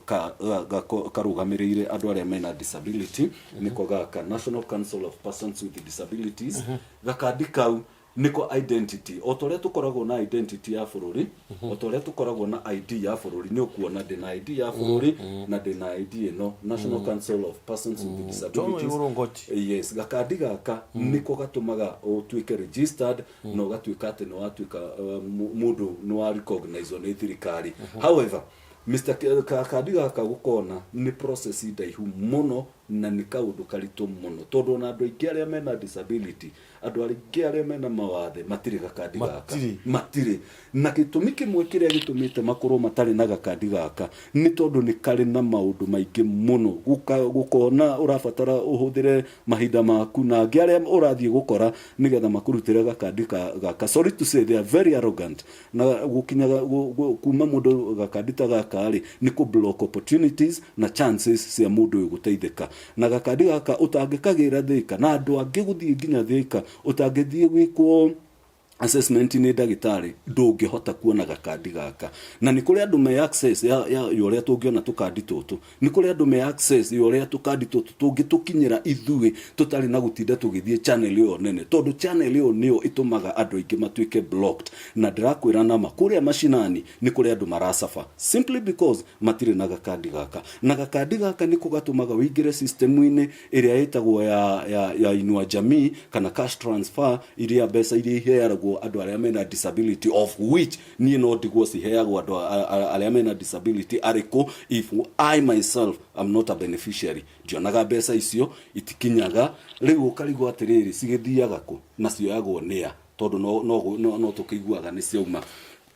karũgamĩrĩire andũ arĩa mena disability. Nĩko gaka, National Council of Persons with Disabilities. Gakandi kau nĩko identity, o ta ũrĩa tũkoragwo na identity ya bũrũri, o ta ũrĩa tũkoragwo na ID ya bũrũri. Nĩ ũkuona ndĩna ID ya bũrũri na ndĩna ID ĩno, National Council of Persons with Disabilities. Igũrũ ngoti. Yes, gakandi gaka nĩko gatũmaga ũtuĩke registered na ũgatuĩka atĩ nĩ watuĩka mũndũ nĩ wa recognize nĩ thirikari. However, Mr gakandi gaka gũkona nĩ process ndaihu mũno na nĩ kaũndũ karitũ mũno, tondũ ona andũ aingĩ arĩa mena disability, andũ aingĩ arĩa mena mawathe, matirĩ gakandi gaka. Matirĩ. Matirĩ. Na gĩtũmi kĩmwe kĩrĩa gĩtũmĩte makorwo matarĩ na gakandi gaka nĩ tondũ nĩ karĩ na maũndũ maingĩ mũno. Gũkona ũrabatara ũhũthĩre mahinda maku na angĩ arĩa ũrathiĩ gũkora nĩgetha makũrutĩre gakandi gaka. Sorry to say, they are very arrogant, na gũkinyaga kuma mũndũ gakandi ta gaka rĩ, nĩ kũ block opportunities na chances cia mũndũ ũyũ gũteithĩka. Na gakandi gaka ũtangĩkagĩra Thĩka na andũ angĩ gũthiĩ nginya Thĩka, ũtangĩthiĩ gwĩkwo assessment nĩ ndagĩtarĩ, ndũngĩhota kuona gakandi gaka. Na nĩ kũrĩ andũ me access ya ũrĩa tũngĩona tũkandi tũtũ, nĩ kũrĩ andũ me access ya ũrĩa tũkandi tũtũ tũngĩtũkinyĩra ithuĩ tũtarĩ na gũtinda tũgĩthiĩ channel ĩyo nene, tondũ channel ĩyo nĩyo ĩtũmaga andũ aingĩ matuĩke blocked. Na ndĩrakwĩra nama, kũrĩa macinani nĩ kũrĩ andũ maracaba simply because matirĩ na gakandi gaka. Na gakandi gaka nĩko gatũmaga ũingĩre system-inĩ ĩrĩa ĩtagwo ya Inua Jamii kana cash transfer, iria mbeca iria iheanagwo andũ arĩa mena disability, of which niĩ no ndigwo ciheagwo andũ arĩa mena disability arĩkũ if I myself am not a beneficiary? Ndionaga mbeca icio, itikinyaga. Rĩu ũkarigwo atĩrĩrĩ, cigĩthiaga kũ na cioyagwo nĩa? Tondũ no tũkĩiguaga nĩ ciauma,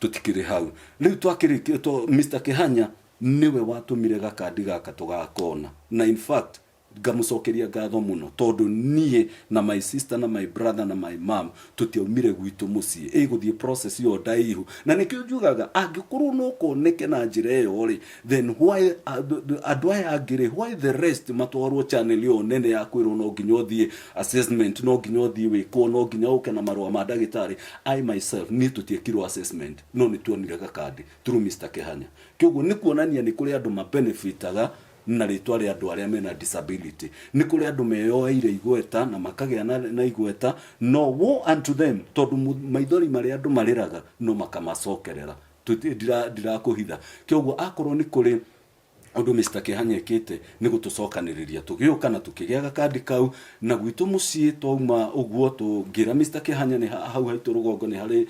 tũtikĩrĩ hau. Rĩu twakĩrĩkia to Mr Kĩhanya nĩwe watũmire gakandi gaka tũgakona, na in fact ngamucokeria ngatho mũno, tondũ niĩ na my sister na my brother na my mom tũtiaumire gwitũ mũciĩ ĩgũthiĩ process ĩyo ndaihu. Na nĩkĩo njugaga, angĩkorwo no koneke na njĩra ĩyo rĩ, then why andũ aya angĩ rĩ, why the rest matwarwo channel ĩyo nene ya kwĩrwo no nginya ũthiĩ assessment, no nginya ũthiĩ wĩkwo, no nginya ũke na marũa ma ndagĩtarĩ? I myself, niĩ tũtiekirwo assessment, no nĩ tuonire gakandi through Mr Kehanya. Kĩoguo nĩ kuonania nĩ kũrĩ andũ mabenefitaga na rĩtwa rĩa andũ arĩa mena disability. Nĩ kũrĩ andũ meyoeire igweta na makagĩa na igweta, no woe unto them, tondũ maithori marĩa andũ marĩraga no makamacokerera. Ndirakũhitha. Kĩoguo akorwo nĩ kũrĩ ũndũ Mr Kĩhanya ekĩte, nĩ gũtũcokanĩrĩria tũgĩũka na tũkĩgĩa gakandi kau. Na gwitũ mũciĩ twauma ũguo, tũngĩra Mr Kĩhanya nĩ hau haitũ rũgongo nĩ harĩ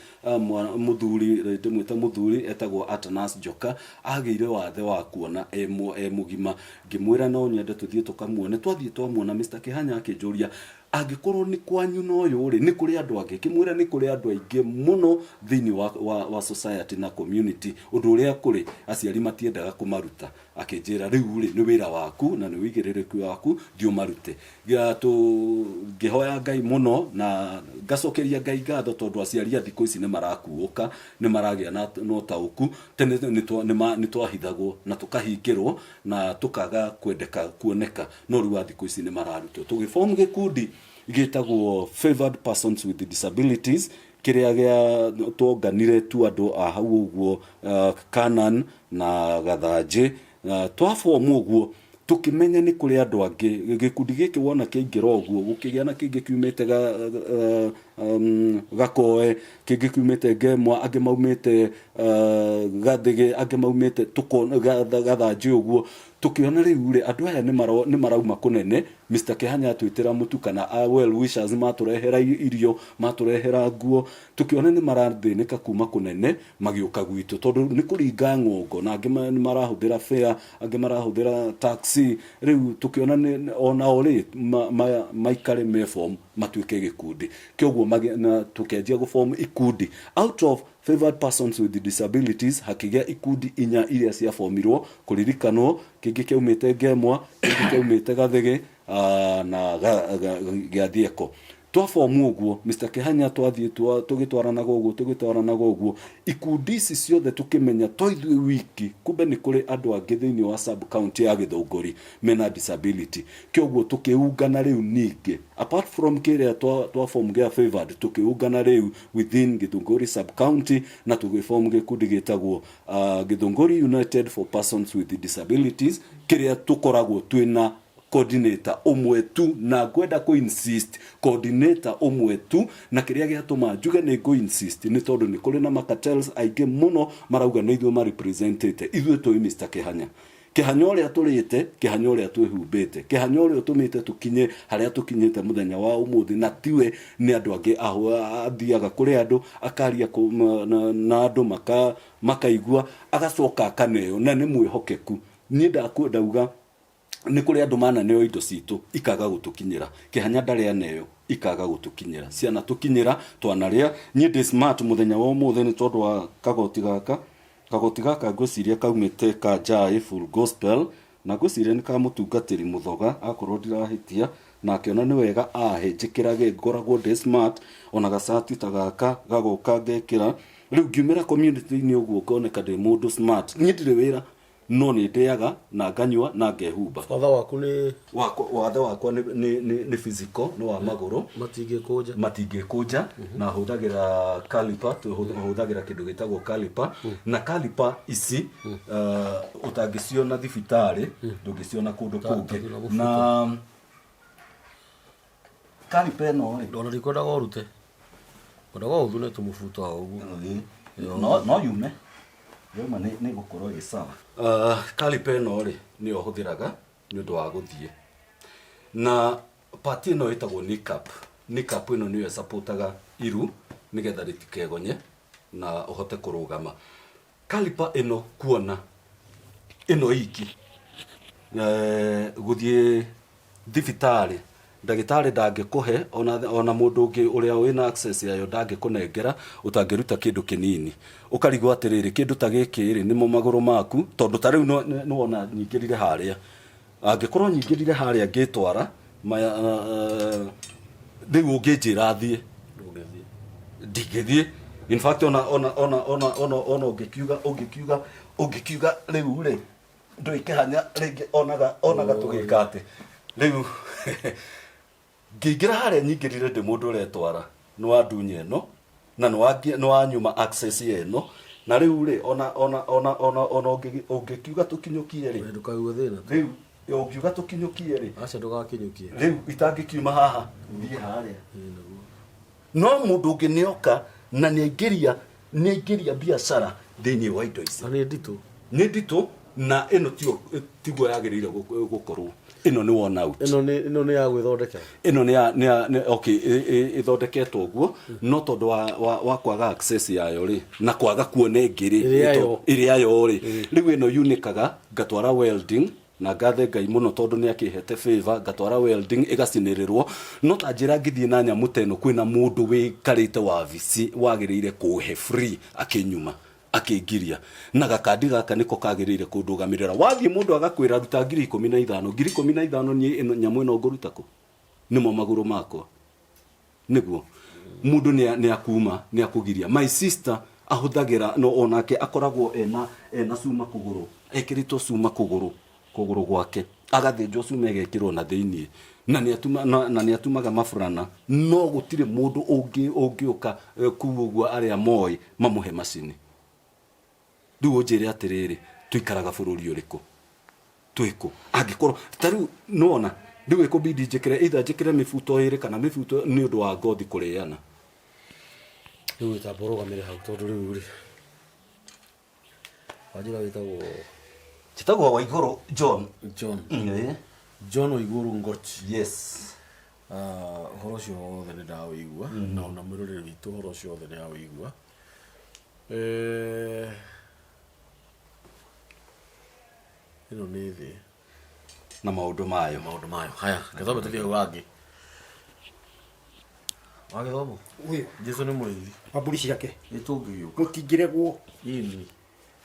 mũthuri, ndĩmwĩta mũthuri, etagwo Atanas Njoka, agĩire wathe wa kuona e mũgima. Ngĩmwĩra no nyende tũthiĩ tũkamuone. Twathiĩ twamuona, Mr Kĩhanya akĩnjũria, "Angĩkorwo nĩ kwanyu na ũyũ rĩ, nĩ kũrĩ andũ angĩ?" Kĩmwĩra nĩ kũrĩ andũ aingĩ mũno thĩinĩ wa society na community, ũndũ ũrĩa kũrĩ aciari matiendaga kũmaruta. Akĩnjĩra, "Rĩu rĩ, nĩ wĩra waku na nĩ wĩigĩrĩrĩki waku, thiĩ ũmarute." Ngĩhoya Ngai mũno na ngacokeria Ngai ngatho, tondũ aciari a thikũ ici nĩ marakuũka, nĩ maragĩa na ũtaũku. Tene nĩ twahithagwo na tũkahingĩrwo na tũkaga kwendeka kuoneka, no rĩu a thikũ ici nĩ mararutwo. Tũgĩform gĩkundi gĩtagwo Favored Persons with Disabilities, kĩrĩa gĩa tuonganire tu andũ a hau ũguo, Kanan na Gathanjĩ. Twaform ũguo, tũkĩmenya nĩ kũrĩ andũ angĩ. Gĩkundi gĩkĩ wona kĩaingĩra ũguo, gũkĩgĩa na kĩngĩ kiumĩte Gakoe, kĩngĩ kiumĩte Ngemwa, angĩ maumĩte Gathĩgĩ, angĩ maumĩte Gathanjĩ ũguo. Tũkĩona rĩu rĩ, andũ aya nĩ marauma kũnene, Mr Kĩhanya atwĩtĩra mũtu kana well wishers matũrehera irio, matũrehera nguo, tũkĩona nĩ marathĩnĩka kuma kũnene magĩũka gwitũ, tondũ nĩ kũringa ng'ongo na angĩ nĩ marahũthĩra fare, angĩ marahũthĩra taxi, rĩu tũkĩona onao rĩ maikare me form matuĩke gĩkundi. Kĩoguo tũkĩanjia gũ form ikundi out of Favored Persons with Disabilities, hakĩgĩa ikundi inya iria ciabomirwo kũririkanwo, kĩngĩ kĩaumĩte Ngemwa, kĩngĩ kĩaumĩte Gathĩgĩ na Gĩathieko. Twabomu ũguo, Mister Kĩhanya twathiĩ tũgĩtwaranaga ũguo, tũgĩtwaranaga ũguo, ikundi ici ciothe tũkĩmenya to ithuĩ wiki, kumbe nĩ kũrĩ andũ angĩ thĩinĩ wa sub county ya Gĩthũngũri mena disability. Kĩoguo tũkĩungana rĩu ningĩ, apart from kĩrĩa twa form gĩa favored, tũkĩungana rĩu within Githunguri sub county na tũgĩform gĩkundi gĩtagwo Githunguri United for Persons with Disabilities, kĩrĩa tũkoragwo twĩna coordinator ũmwe tu, na ngwenda kũ insist coordinator ũmwe tu, na kĩrĩa gĩatũma njuge nĩ ngũ insist nĩ tondũ nĩ kũrĩ na macartels aingĩ mũno marauga nĩ ithuĩ marepresentĩte. Ithuĩ tũĩ Mr Kĩhanya, Kĩhanya ũrĩa tũrĩte, Kĩhanya ũrĩa twĩhumbĩte, Kĩhanya ũrĩa ũtũmĩte tũkinye harĩa tũkinyĩte mũthenya wa ũmũthĩ, na tiwe, nĩ andũ angĩ athiaga kũrĩ andũ akaria na andũ makaigua, agacoka akaneo, na nĩ mwĩhokeku. Niĩ ndauga nĩ kũrĩ andũ mananeo indo citũ ikaga gũtũkinyĩra. Kĩhanya ndarĩ aneo ikaga gũtũkinyĩra, ciana tũkinyĩra twanarĩa. Niĩ ndĩ smart mũthenya wa ũmũthĩ nĩ tondũ wa kagoti gaka. Kagoti gaka ngwĩciria kaumĩte ka Jai Full Gospel, na ngwĩciria nĩ ka mũtungatĩri Mũthoga akorwo ndirahĩtia, na akĩona nĩ wega ahe njĩkĩrage ngoragwo ndĩ smart, ona gacati ta gaka gagoka ngekĩra. Rĩu ngiumĩra community-inĩ ũguo ngoneka ndĩ mũndũ smart. Niĩ ndirĩ wĩra, no nĩ ndĩaga na nganyua na ngehumba. Watho waku nĩ Wathe wakwa nĩ physical, nĩ wa magũrũ. Matingĩkũnja. Matingĩkũnja, na hũthagĩra caliper, hũthagĩra kĩndũ gĩtagwo caliper, na caliper ici ũtangĩciona thibitarĩ, ndũngĩciona kũndũ kũngĩ. Ta mũbuto. Na caliper ĩno rĩ, Ona ndikwendaga ũrute, kwendaga ũthune tũmũbuto o ũguo. No yume yauma nĩ gũkorwo ĩ sawa. Caliper ĩno rĩ, nĩyo hũthĩraga nĩ ũndũ wa gũthiĩ, na part ĩno ĩtagwo kneecap. Kneecap ĩno nĩyo ĩsupportaga iru nĩgetha rĩtikegonye na ũhote kũrũgama. Caliper ĩno kuona ĩno iki gũthiĩ thibitarĩ, ndagĩtarĩ ndangĩkũhe, ona mũndũ ũngĩ ũrĩa wĩna access yayo ndangĩkũnengera ũtangĩruta kĩndũ kĩnini. Ũkarigwo atĩrĩrĩ, kĩndũ ta gĩkĩ rĩ, nĩmo magũrũ maku, tondũ ta rĩu nĩwona nyingĩrire harĩa, angĩkorwo nyingĩrire harĩa ngĩtwara maya, rĩu ũngĩnjĩra thiĩ, ndingĩthiĩ. In fact, ona ũngĩkiuga rĩu rĩ, ndũĩ Kĩhanya rĩngĩ onaga tũgĩka atĩ rĩu ngĩingĩra harĩa nyingĩrire ndĩ mũndũ ũretwara, nĩ wa ndunya ĩno na nĩ wanyuma access ya ĩno, na rĩu rĩ, ona ũngĩkiuga tũkinyũkie rĩ, Ndũkaigue thĩna. Rĩu ũngiuga tũkinyũkie rĩ, Aca, ndũgakinyũkie. Rĩu itangĩkiuma haha thiĩ harĩa, no mũndũ ũngĩ nĩoka na nĩaingĩria biacara thĩinĩ wa indo ici. Na nĩ nditũ. Nĩ nditũ, na ĩno tio tiguo yagĩrĩire gũkorwo. Ĩno nĩ worn out. Ĩno nĩ ya gwĩthondekera. Ĩno nĩ okay, ĩthondeketwo ũguo, no tondũ wa kwaga access yayo rĩ, na kwaga kuona ĩngĩ rĩ, Ĩrĩa yo. Ĩrĩa yo rĩ, rĩu ĩno yunĩkaga, ngatwara welding, na ngathe Ngai mũno tondũ nĩ akĩhete favor, ngatwara welding ĩgacinĩrĩrwo. No ta njĩra ngĩthiĩ na nyamũ ta ĩno, kwĩna mũndũ wĩikarĩte wabici wagĩrĩire kũhe free, akĩnyuma akĩngiria na gakandi gaka nĩko kagĩrĩire kũndũgamĩrĩra. Wathiĩ mũndũ agakwĩra ruta 15,000, 15,000. Niĩ ĩno nyamũ ĩno ngũruta kũ? Nĩmo magũrũ makwa. Nĩguo mũndũ nĩ akuma nĩ akũgiria. My sister ahũthagĩra, no onake akoragwo ena cuma kũgũrũ, ekĩrĩtwo cuma kũgũrũ gwake, agathĩnjwo cuma ĩgekĩrwo na thĩiniĩ, na nĩ atumaga maburana, no gũtirĩ mũndũ ũngĩũka kuu ũguo arĩa moĩ mamũhe macini. Rĩu ũnjĩre atĩrĩrĩ, tũikaraga bũrũri ũrĩkũ, twĩkũ, angĩkorwo ta rĩu nĩwona rĩu ĩkũbidi njĩkĩre either njĩkĩre mĩbuto ĩrĩ kana mĩbuto nĩ ũndũ wa ngothi kũrĩana. Rĩu wĩtamba ũrũgamĩre hau tondũ rĩu rĩ wanjĩra wĩtagwo Njĩtagwo Waigũrũ John. John. Ĩĩ. John Waigũrũ Ngochi. Yes. Ah, ũhoro ũcio wothe nĩ ndawĩigua na ona mwĩroreri witũ ũhoro ũcio wothe nĩ awĩigua. Eh, ĩno nĩ thĩ Na maũndũ mayo. Maũndũ mayo. Haya, gĩthomo tũthiĩ hau hangĩ. Wa gĩthomo? Ũyũ. Jesu nĩ mũrĩithi. Wa mbũri ciake. Nĩ tũngĩgĩũka. Mũtingĩregwo. Ĩni.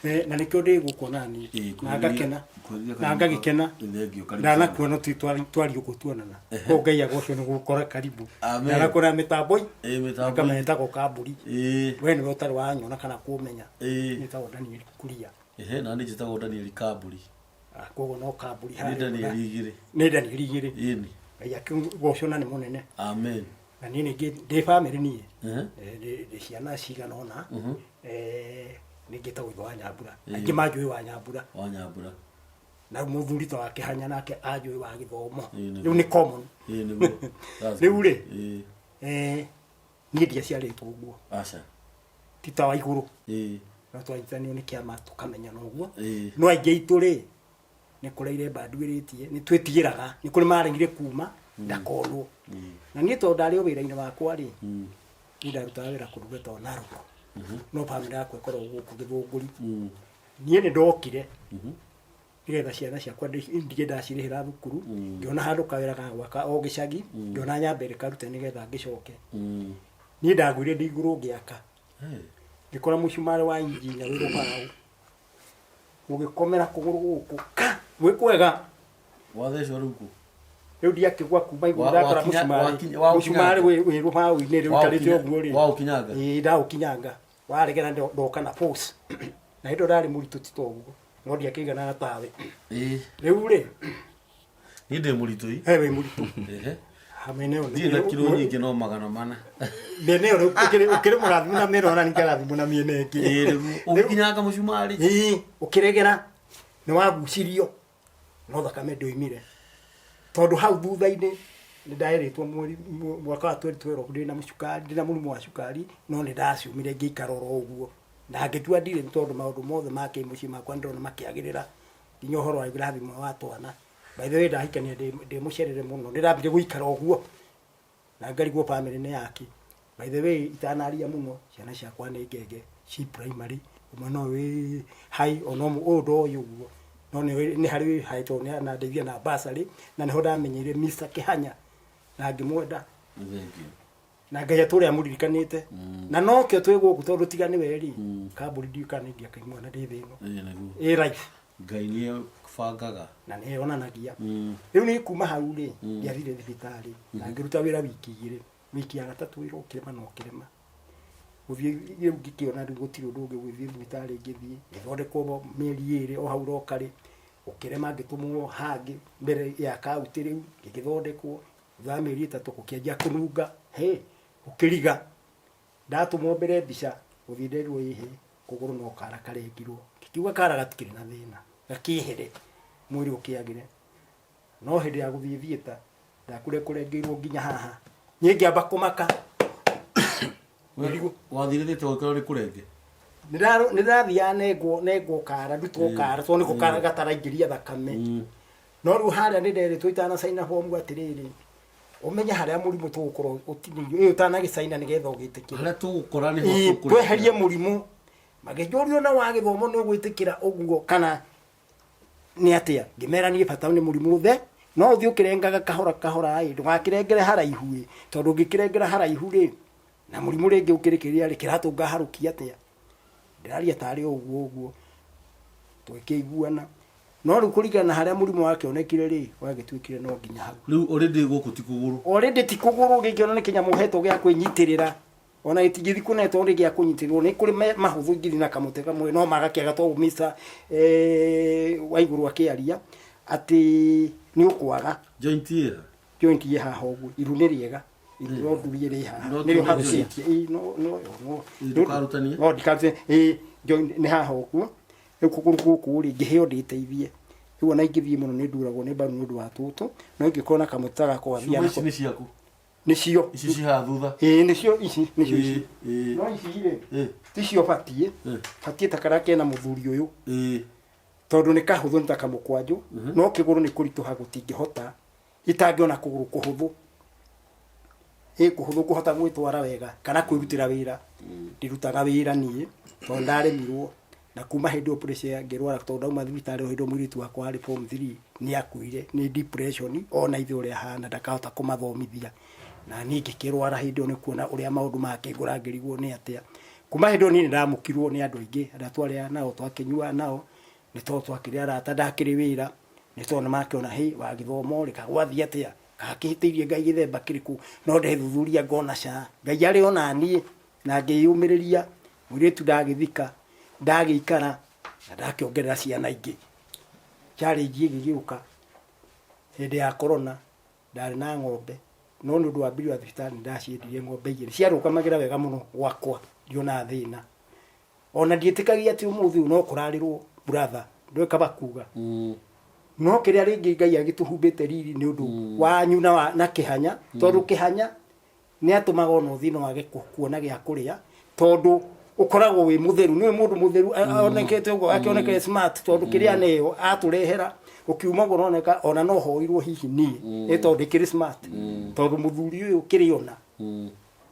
Eh, na nĩkĩo ndĩ gũkũ nani Ĩĩ, na ngakena kwĩrirĩria na ngagĩkena Thengio, karibu ndanakuona tu twari ũguo tuonana ko Ngai agocwo nĩ gũkora karibu Amen. ndanakuona mĩtambo Ĩĩ, mĩtambo. ngamenya etagwo kamburi Ĩĩ. we nĩwe ũtarĩ wanyona kana kũmenya Ĩĩ. nĩtagwo Daniel Kuria. Ehe, na niĩ njĩtagwo Daniel Kamburi. Ah, koguo no kamburi Nĩ Daniel igĩrĩ. Nĩ Daniel igĩrĩ. Ĩni. Ngai akĩgocwo na nĩ mũnene. Amen. Na niĩ ningĩ ndĩ bamĩrĩ niĩ. Ehe. Eh, ndĩ ciana cigana ũna. Eh, ningĩ njĩtagwo ithe wa Nyambura. Ĩĩ. Aingĩ manjũĩ wa Nyambura. Wa Nyambura. Na mũthuri ta wa Kĩhanya nake anjũĩ wa gĩthomo. Ĩĩ, nĩguo. Rĩu nĩ common. Ĩĩ, nĩguo. That's Rĩu good. rĩ, Ĩĩ. eh, niĩ ndiaciarĩtwo ũguo. Aca. Ti ta wa igũrũ. Ĩĩ. No twanyitanio nĩ kĩama tũkamenyana ũguo. Ĩĩ. No aingĩ aitũ rĩ, nĩ kũraire mbanduĩrĩtie, nĩ twĩtigĩraga, nĩ kũrĩ maregire kuma ndakonwo. Na niĩ tondũ ndarĩ o wĩra-inĩ wakwa rĩ, niĩ ndarutaga wĩra kũndũ gwĩtagwo Narok. No bamĩrĩ yakwa ĩkoragwo gũkũ Gĩthũngũri. Niĩ nĩ ndokire nĩgetha ciana ciakwa ndige ndacirĩhĩra thukuru, ngĩona handũ kawĩra ga gwaka o gĩcagi, ngĩona nyambe ndĩkarute nĩgetha ngĩcoke. Niĩ ndagũire ndĩ igũrũ ngĩaka. Ngĩkora mũcumarĩ wa injinia wĩ rũbaũ. Ũgĩkomera kũgũrũ gũkũ ka gwĩ kwega. Wathecwo rĩu kũ? Rĩu ndiakĩgwa kuma igũrũ ndakora mũcumarĩ. Mũcumarĩ wĩ rũbaũ-inĩ rĩu ũikarĩte ũguo rĩ. Waũkinyanga? Ĩĩ ndaũkinyanga. Waregera ndoka na force. Na hĩndĩ ĩyo ndarĩ mũritũ ti ta ũguo. No ndiakĩiganaga tawe. Ĩĩ. Rĩu rĩ. Niĩ ndĩ mũritũ ĩ. He wĩ mũritũ. Ehe. Mĩena ĩyo Ndirĩ na kiro nyingĩ no 400. Mĩena ĩyo ũkĩrĩ mũrathime na mĩena ona ningĩrathimwo na mĩena ĩngĩ. Ĩĩ rĩu ũgĩkinyanga mũcumarĩ. Ĩĩ ũkĩregera nĩ wagucirio no thakame ndĩoimire. Tondũ hau thutha-inĩ nĩ ndaerĩtwo mweri mwaka wa 2012 ndĩna cukari ndĩna mũrimũ wa cukari no nĩ ndaciumire ngĩikara oro ũguo. Na ngĩtua ndirĩ tondũ maũndũ mothe ma kĩmũciĩ makwa ndĩrona makĩagĩrĩra nginya ũhoro wa irathimo wa twana. By the way ndahikania ndĩ mũcerere mũno nĩ ndambire gũikara ũguo na ngarigwo bamĩrĩ nĩ yake. By the way itanaria mũno ciana ciakwa nĩ ngenge ci primary ũmwe no wĩ high ona ũyũ ndoĩ ũguo no nĩ harĩ wĩ high tondũ nĩ anandeithia na bursary na nĩho ndamenyeire Mr Kĩhanya na ngĩmwenda. Na Ngai atũre amũririkanĩte. Na nokĩo twĩ gũkũ tondũ tiga nĩwe rĩ, kambũri ndiũĩ kana nĩ ingĩakaimwana ndĩ thĩ ĩno. Ĩĩ nĩguo. Ĩ life. Ngai nĩ bangaga. Na nĩ yonanagia. Rĩu niĩ kuma hau rĩ, ndiathire thibitarĩ na ngĩruta wĩra wiki igĩrĩ. Wiki ya gatatũ wĩra ũkĩrema na ũkĩrema. Gũthiĩ rĩu ngĩkĩona rĩu gũtirĩ ũndũ ũngĩ gũthiĩ thibitarĩ ngĩthiĩ, ngĩthondekwo mĩeri ĩrĩ o hau rokarĩ, ũkĩrema ngĩtũmwo hangĩ mbere ya kaunti rĩu, ngĩgĩthondekwo. Thutha wa mĩeri ĩtatũ gũkĩanjia kũnunga, hĩ, gũkĩriga. Ndatũmwo mbere mbica, gũthiĩ nderirwo ĩhĩ, kũgũrũ no kara karengirwo. Ngĩkiuga kara gatikĩrĩ na thĩna, gakĩehere, mwĩrĩ ũkĩagĩre. No hĩndĩ ya gũthiĩ theatre, ndakũre kũrengeirwo nginya haha. Niĩ ngĩamba kũmaka. Wathire theatre ũgĩkorwo nĩ kũrenge? Nĩ ndathiaga nengwo kara, ndutwo kara, tondũ nĩko kara gataraingĩria thakame. No rĩu harĩa nĩ nderĩtwo itanacaina bomu atĩrĩrĩ, ũmenye harĩa mũrimũ tũgũkorwo ũtinĩirio, ĩ ũtanagĩcaina nĩgetha ũgĩtĩkĩre. Harĩa tũgũkora nĩho Ĩ, tũkũrĩkĩra. tweherie mũrimũ. Magĩnjũria ona wa gĩthomo nĩ ũgwĩtĩkĩra ũguo kana nĩ atĩa? Ngĩmera niĩ bata nĩ mũrimũ the, no ũthiĩ ũkĩrengaga kahora kahora ĩ, ndũgakĩrengere haraihu ĩ, tondũ ũngĩkĩrengera haraihu rĩ, na mũrimũ rĩngĩ ũkĩrĩkĩria rĩ, kĩratũnga harũkia atĩa? Ndĩraria tarĩ o ũguo ũguo, tũgĩkĩiguana. No rĩu kũringana na harĩa mũrimũ wakĩonekire rĩ, wagĩtuĩkire no nginya hau. Rĩu already gũkũ ti kũgũrũ. Already ti kũgũrũ, gĩkĩona nĩ kĩnyamũ hetwo gĩa kwĩnyitĩrĩra. Ona gĩtingĩthiĩ kũnene tondũ nĩ gĩa kũnyitĩrĩrwo. Nĩ kũrĩ mahũthũ ingĩthiĩ na kamũtĩ kamwe, no magakĩaga tondũ Mr, Waigũrũ akĩaria atĩ nĩ ũkwaga. Joint ĩ ha? Joint ĩ haha ũguo, iru nĩ rĩega. Iru no ndurie rĩ haha. No Nĩrĩo tuge harũcĩtie. Ĩ, no, no, no. Ĩ, ndũkarutanie? No, ndikarutanie. Ĩ, joint nĩ haha ũguo. Rĩu kũgũrũ gũkũ rĩ, ngĩheo ndĩteithie. Rĩu ona ingĩthiĩ mũno nĩ nduragwo nĩ mbaru nĩ ũndũ wa tũtũ, no ingĩkorwo na kamũtĩ ta gakwa Ciuma thiaga ici nĩ ciaku? Nĩcio. Ici ci haha thutha. Ĩĩ, nĩcio ici, nĩcio ici. Ĩĩ, No ici rĩ, ĩĩ, ticio batiĩ. Ĩĩ. Batiĩ ta karĩa kena mũthuri ũyũ. Ĩĩ. Tondũ nĩ kahũthũ, nĩ ta kamũkwanjũ, no kĩgũrũ nĩ kũritũha, gũtingĩhota, itangĩona kũgũrũ kũhũthũ, ĩ kũhũthũ kũhota gwĩtwara wega kana kwĩrutĩra wĩra. Ndirutaga wĩra niĩ tondũ ndaremirwo na kuma hĩndĩ ĩyo pressure ngĩrwara, tondũ ndauma thibitarĩ o hĩndĩ ĩyo mũirĩtu wakwa arĩ form 3 nĩ akuire nĩ depression. Ona ithe ũrĩa ahana ndakahota kũmathomithia, na niĩ ngĩkĩrwara hĩndĩ ĩyo nĩ kuona ũrĩa maũndũ makĩngũra, ngĩrigwo nĩ atĩa. Kuma hĩndĩ ĩyo niĩ nĩ ndamũkirwo nĩ andũ aingĩ arĩa twarĩa nao, twakĩnyua nao, nĩ tondũ twakĩrĩ arata, ndakĩrĩ wĩra, nĩ tondũ nĩ makĩona hĩ wagĩthoma rĩ kagwathiĩ atĩa, gakĩhĩtĩirie Ngai gĩthemba kĩrĩkũ. No ndethuthuria ngona ca Ngai arĩ ona niĩ, na ngĩyũmĩrĩria. Mũirĩtu ndagĩthika, ndagĩikara na ndakĩongerera ciana ingĩ. Challenge ĩgĩgĩũka hĩndĩ ya corona. Ndarĩ na ng'ombe, no nĩ ũndũ wa mbiri wa thibitarĩ nĩ ndaciendirie ng'ombe igĩrĩ ciarũgamagĩra wega mũno gwakwa, ndionaga thĩna ona ndiĩtĩkagia atĩ ũmũthĩ ũyũ no kũrarĩrwo brother, ndũĩ kaba kuga. No kĩrĩa rĩngĩ Ngai agĩtũhumbĩte riri nĩ ũndũ wanyu na kĩhanya, tondũ kĩhanya nĩ atũmaga ona ũthiĩ no wage kuona gĩa kũrĩa, tondũ ũkoragwo wĩ mũtheru, nĩwe mũndũ mũtheru onekete ũguo, akĩonekere smart, tondũ kĩrĩa aneo atũrehera ũkiuma ũguo ũroneka ona no hoirwo hihi niĩ nĩ tondũ ndĩkĩrĩ smart, tondũ mũthuri ũyũ kĩrĩ ona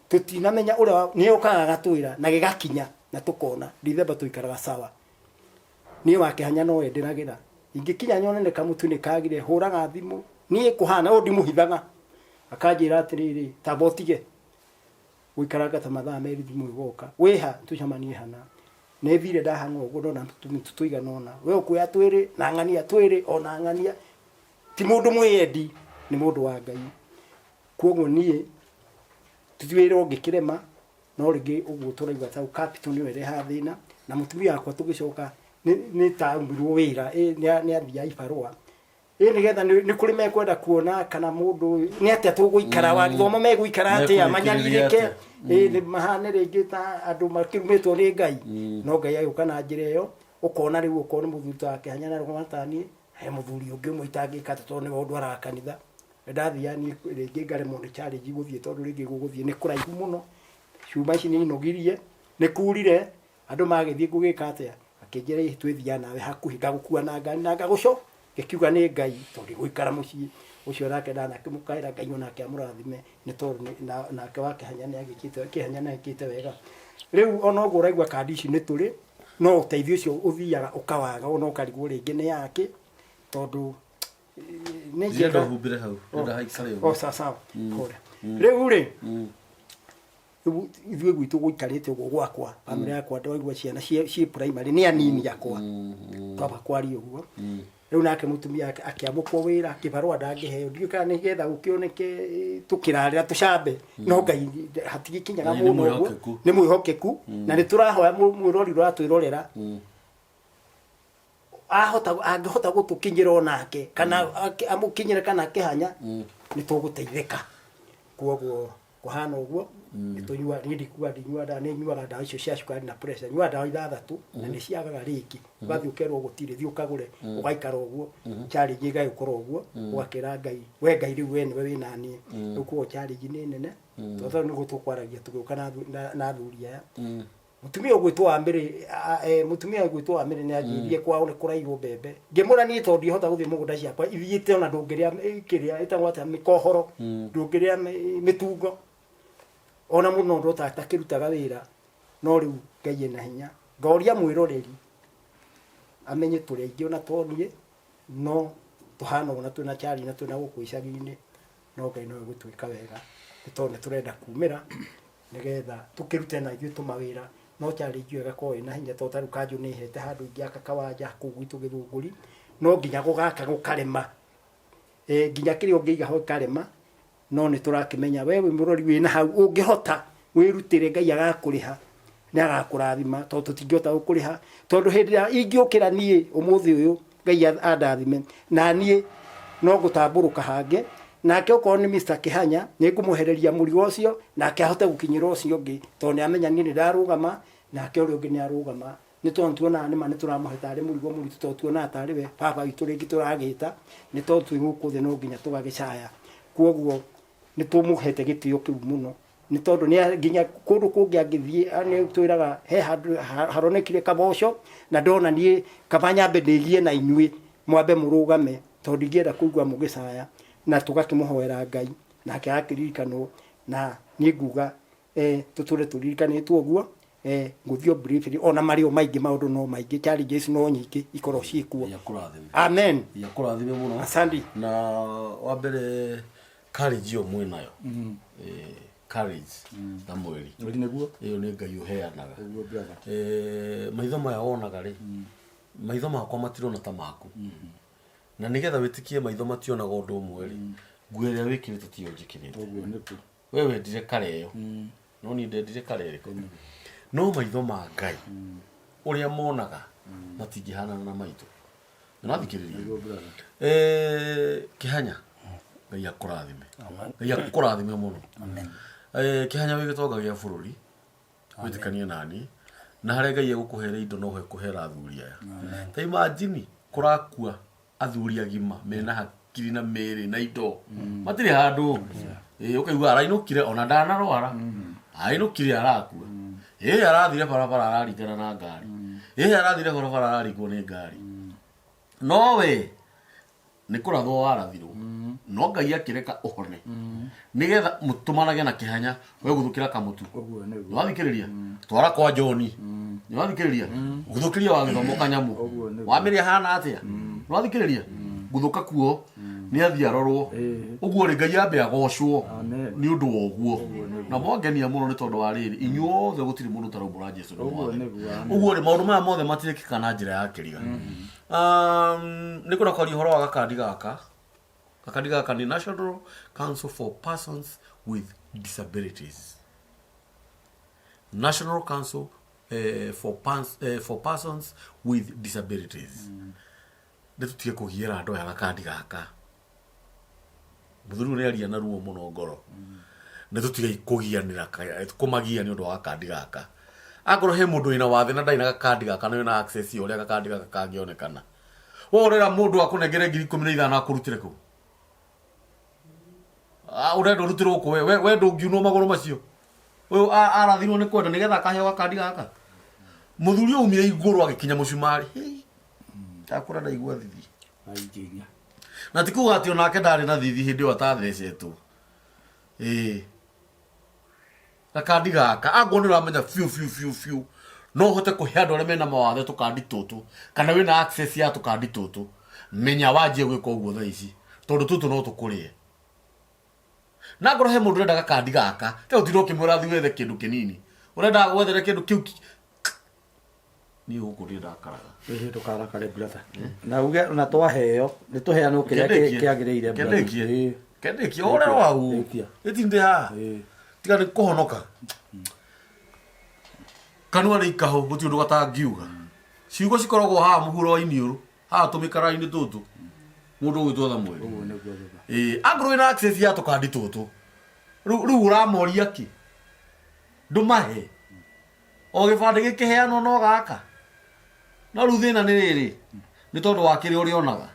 tũtinamenya ũrĩa nĩ okaga agatwĩra na gĩgakinya na tũkona Dithemba tũikaraga sawa. Niĩ wa kĩhanya no enderagĩra ingĩkinya nyone nĩ kamũtu nĩ kagire, hũraga thimũ niĩ kũhana ũũ, ndimũhithaga, akanjĩra atĩrĩrĩ, tamba ũtige gũikaranga ta mathaa 2, thimũ ĩgoka, wĩha tũcemanie hana. Nĩ thire ndahang'a ũguo, ndona tũmĩtu tũigana ũna, we ũkuoya twĩrĩ na ng'ania twĩrĩ ona ng'ania. Ti mũndũ mwĩyendi, nĩ mũndũ wa Ngai. Koguo niĩ ti wĩra ũngĩkĩrema, no rĩngĩ ũguo tũraigua ta capital nĩyo ĩrehaga thĩna. Na mũtumia wakwa tũgĩcoka nĩ taumirwo wĩra, nĩ athiaga ibarũa, ĩ nĩgetha nĩ kũrĩ mekwenda kuona kana mũndũ ũyũ nĩ atĩa tũgũikara, wagĩthomo megũikara atĩa, Mekũrĩkĩrĩria manyarirĩke atĩa? Ĩ nĩ mahane rĩngĩ ta andũ makĩrumĩtwo nĩ Ngai. No Ngai agĩũka na njĩra ĩyo, ũkona rĩu okorwo nĩ mũthuri ta Kĩhanya na rũgama ta niĩ, he mũthuri ũngĩ ũmwe itangĩka atĩ tondũ nĩwe ũndwaraga kanitha. Ndathiaga niĩ rĩngĩ ngaremwo nĩ challenge gũthiĩ, tondũ rĩngĩ gũgũthiĩ nĩ kũraihu mũno, cuma ici nĩ inogirie, nĩ kurire, andũ magĩthiĩ ngũgĩka atĩa? Akĩnjĩra, ĩ twĩthiaga nawe hakuhĩ, ngagũkua na ngari na ngagũco. Ngĩkiuga nĩ Ngai, tondũ ndigũikara mũciĩ ũcio nake ndanakĩmũkaĩra Ngai onake amũrathime, nĩ tondũ nake wa Kĩhanya nĩ agĩkĩte, Kĩhanya nĩ agĩkĩte wega. Rĩu ona ũguo ũraigua kandi ici nĩ tũrĩ no ũteithio ũcio ũthiaga ũkawaga, ona ũkarigwo rĩngĩ nĩ yake, tondũ nĩ Ndĩrenda njĩka ũhumbĩre hau, ndĩrenda haikare ũguo. O sawa sawa, pole. Rĩu rĩ, rĩu ithuĩ gwitũ gũikarĩte ũguo, gwakwa bamĩrĩ yakwa, ndaigua ciana ciĩ primary nĩ anini akwa, twamba kwaria ũguo. Rĩu nake mũtumia akĩamũkwo wĩra, kĩbarũa ndangĩheo, ndiũĩ kana nĩgetha gũkĩoneke tũkĩrarĩra tũcambe, no Ngai hatigĩkinyaga Ngai nĩ mũno ũguo. mwĩhokeku. Nĩ mwĩhokeku, na nĩ tũrahoya mwĩrori ũratwĩrorera ahota angĩhota gũtũkinyĩra onake kana amũkinyĩre kana kĩhanya, nĩ tũgũteithĩka. Koguo kũhana ũguo, nĩ tũnyua, niĩ ndikuga ndinyua ndawa, nĩ nyuaga ndawa icio cia cukari na pressure, nyuaga ndawa 6 na nĩ ciagaga rĩngĩ, ũgathiĩ ũkerwo gũtirĩ, thiĩ ũkagũre, ũgaikara ũguo, challenge ĩgagĩkorwo ũguo, ũgakĩra Ngai, we Ngai rĩu we nĩwe wĩna niĩ. Rĩu koguo challenge nĩ nene, tondũ nĩguo tũkwaragia tũgĩũka na athuri aya. Mũtumia ũgwĩtwo wa mbere, mũtumia ũgwĩtwo wa mbere nĩ anjĩrire kwao nĩ kũrairwo mbembe, ngĩmũra niĩ tondũ ndihota gũthiĩ mũgũnda, ciakwa ithiĩte, ona ndũngĩrĩa kĩrĩa ĩtagwo atĩa, mĩkohoro, ndũngĩrĩa mĩtungo ona mũno ndota takĩrutaga wĩra. No rĩu Ngai ena hinya, ngoria mwĩroreri amenye tũrĩ aingĩ ona to niĩ, no tũhana ũguo na twĩna chari na twĩna gũkũ icagi-inĩ, no Ngai no egũtwĩka wega, nĩ tondũ nĩ tũrenda kumĩra nĩgetha tũkĩrute na ithuĩ tũmawĩra. No challenge ĩyo ĩgakorwo ĩna hinya, tondũ tarĩu kanjũ nĩ ĩhete handũ ingĩaka kawanja kũu gwitũ Gĩthũngũri, no nginya gũgaka gũkarema, nginya kĩrĩa ũngĩiga ho gĩkarema. No nĩ tũrakĩmenya we wĩ mũrori wĩna hau, ũngĩhota wĩrutĩre, Ngai agakũrĩha, nĩ agakũrathima, tondũ tũtingĩhota gũkũrĩha, tondũ hĩndĩ ĩrĩa ingĩũkĩra niĩ ũmũthĩ ũyũ, Ngai andathime na niĩ no ngũtambũrũka hangĩ, nake okorwo nĩ Mr. Kĩhanya nĩ ngũmwehereria mũrigo ũcio, nake ahote gũkinyĩra ũcio ũngĩ, tondũ nĩ amenya niĩ nĩ ndarũgama, nake ũrĩa ũngĩ nĩ arũgama, nĩ tondũ tuonaga nĩma nĩ tũramũhe tarĩ mũrigo mũritũ, tondũ tuonaga tarĩ we baba witũ rĩngĩ tũragĩta, nĩ tondũ twĩ gũkũ thĩ no nginya tũgagĩcaya. Kuoguo Nĩ tũmũhete gĩtĩo kĩu mũno, nĩ tondũ nĩ nginya kũndũ kũngĩ angĩthiĩ nĩ twĩraga he handũ haronekire kaboco, na ndona niĩ kaba nyambe ndĩgie na inyuĩ mwambe mũrũgame, tondũ ndingĩenda kũigua mũgĩcaya, na tũgakĩmũhoera Ngai nake agakĩririkanwo. Na niĩ nguga tũtũre tũririkanĩtwo ũguo. Ngũthiĩ o briefly, ona marĩ o maingĩ, maũndũ no maingĩ, challenges no nyingĩ ikorwo ciĩkuo. Ngai akũrathime. Amen. Ngai akũrathime mũno. Asante. Na wa mbere, courage ĩyo mwĩnayo, courage, Samueli. Ĩĩ nĩguo. Ĩyo nĩ Ngai ũheanaga. Nĩguo, brother. Maitho maya wonaga rĩ, maitho makwa matirona ta maku, na nĩgetha wĩtĩkie maitho mationaga ũndũ ũmwe rĩ, nguo ĩrĩa wĩkĩrĩte tiyo njĩkĩrĩte. Ũguo nĩguo. We wendire kara ĩyo, no niĩ ndendire kara ĩrĩkũ? No maitho ma Ngai ũrĩa monaga matingĩhanana na maitũ. Nĩũrathikĩrĩria? Kĩhanya, Ngai akũrathime, Ngai akũrathime mũno. Kĩhanya, wĩ gĩtonga gĩa bũrũri, wĩtĩkanie nani, na harĩa Ngai egũkũhera indo no ekũhera athuri aya. Ta imagine kũrakua athuri agima mena hakiri na mĩĩrĩ na indo, matirĩ handũ. Ũkaigua arainũkire ona ndanarwara, arainũkire arakua, arathire barabara araringana na ngari, arathire barabara araringwo nĩ ngari. No we nĩ kũrathwo warathirwo, no Ngai akĩreka ũhone nĩgetha mũtũmanage na kĩhanya we gũthũkĩra kamũtu. Ũguo nĩguo. Nĩwathikĩrĩria, twara kwa Johni. Nĩwathikĩrĩria, gũthũkĩria wa gĩthomo kanyamũ. Ũguo nĩguo. Wamĩrĩa hana atĩa? Nĩwathikĩrĩria, gũthũka kuo nĩ athiĩ arorwo. Ũguo rĩ, Ngai ambe agocwo. Amen. Nĩ ũndũ wa ũguo na mwangenia mũno, nĩ tondũ wa rĩrĩ, inyuothe gũtirĩ mũndũ ũtaraumbũra Jesu nĩ Ũguo Mwathani. nĩguo, amen. Ũguo rĩ, maũndũ maya mothe matirekĩka na njĩra ya kĩriga. Nĩ kwenda kwaria ũhoro wa gakandi gaka. Gakandi gaka nĩ National Council for Persons with Disabilities, National Council for Persons with Disabilities. Nĩ tũtige kũgiĩra andũ aya gakandi gaka. Mũthuri ũyũ nĩ aria na ruo mũno ngoro. Nĩ tũtige kũgianĩra kũmagia nĩ ũndũ wa gakandi gaka. Akorwo he mũndũ wĩna wathe na ndarĩ na gakandi gaka, na wĩna access ya ũrĩa gakandi gaka kangĩonekana, we ũrera mũndũ akũnengere 15,000 akũrutĩre kũ? Ũrenda ũrutĩrwo kũ? We ndũngiunwo magũrũ macio. Ũyũ arathirwo nĩ kwenda nĩgetha akaheo gakandi gaka. Mũthuri ũyũ aumire igũrũ agĩkinya mũcumarĩ. Hei, ndakũra ndaigua thithi. Ainginya. Na ti kuga atĩ onake ndarĩ na thithi hĩndĩ ĩyo atathecetwo. Ĩĩ, gakandi gaka, angorwo nĩ ũramenya biũ biũ biũ biũ no ũhote kũhe andũ arĩa mena mawathe tũkandi tũtũ, kana wĩna access ya tũkandi tũtũ, menya wanjie gwĩka ũguo thaa ici, tondũ tũtũ no tũkũrĩe. Na ngorwo he mũndũ ũrenda gakandi gaka, te ũtinde ũkĩmwĩra thiĩ wethe kĩndũ kĩnini, ũrenda wethere kĩndũ kĩu. Niĩ gũkũ nĩ ndakaraga. Ĩhĩ, ndũkarakare, brother. Na uge na twaheo nĩ tũheanwo kĩrĩa kĩagĩrĩire, brother. Kendĩkie. Ĩĩ. Kendĩkie ũrerwo hau. Rĩkia. Ĩtinde haha. Ĩĩ. Tiga nĩ kũhonoka kanua nĩ ikahũ, gũtirĩ ũndũ gatangiuga. Ciugo cikoragwo haha mũhuro wa iniũrũ, haha tũmĩkara-inĩ tũtũ, mũndũ ũgwĩtwo Thamweli. Ũguo nĩguo, brother. Ĩĩ, angorwo wĩna access ya tũkandi tũtũ, rĩu ũramoria kĩ? Ndũmahe o gĩbandĩ gĩkĩheanwo no gaka. No rĩu thĩna nĩ rĩrĩ, nĩ tondũ wa kĩrĩa ũrĩonaga,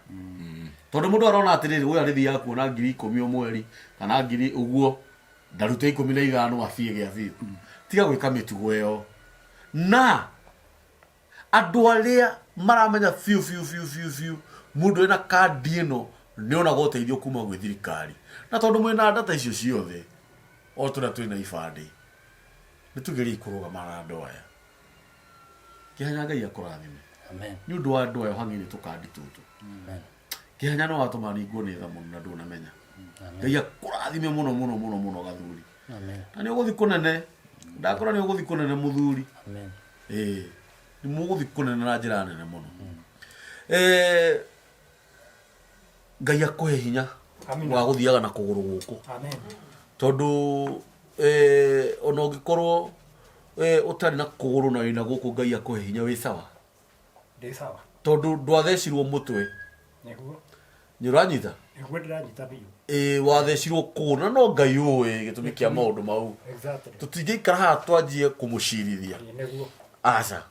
tondũ mũndũ arona atĩrĩrĩ, ũyũ arĩthiaga kuona 10,000 o mweri kana ngiri ũguo, ndarute 15 abie gĩa biũ. Tiga gwĩka mĩtugo ĩyo. Na andũ arĩa maramenya biũ biũ biũ biũ biũ mũndũ wĩna kandi ĩno nĩ onaga ũteithio kuma gwĩ thirikari, na tondũ mwĩna data icio ciothe o tũrĩa twĩna ibandĩ, nĩ tũgerie kũrũgama na andũ aya. Kĩhanya, Ngai akũrathime. Amen. Nĩ ũndũ wa andũ aya ũhang'ĩire tũkandi tũtũ. Amen. Kĩhanya, no watũma ningwo nĩ tha mũno na ndũnamenya. Ngai akũrathime mũno mũno mũno mũno, gathuri. Amen. Na nĩ ũgũthi kũnene, ndakora nĩ ũgũthi kũnene, mũthuri. Amen. Ĩĩ, nĩ mũgũthi kũnene na njĩra nene mũno. Ngai akũhe hinya Amina. wa gũthiaga na kũgũrũ gũkũ. Amen. Tondũ ona ũngĩkorwo ũtarĩ na kũgũrũ na wĩna gũkũ, Ngai akũhe hinya, wĩ sawa. Ndĩ sawa. Tondũ ndwathecirwo mũtwe. Nĩguo. Nĩ ũranyita? Nĩguo, ndĩranyita biũ. Ĩĩ, wathecirwo kũgũrũ na no Ngai ũĩ gĩtũmi kĩa maũndũ mau. Tũtingĩikara haha twanjie kũmũcirithia. Ĩĩ, nĩguo. Aca,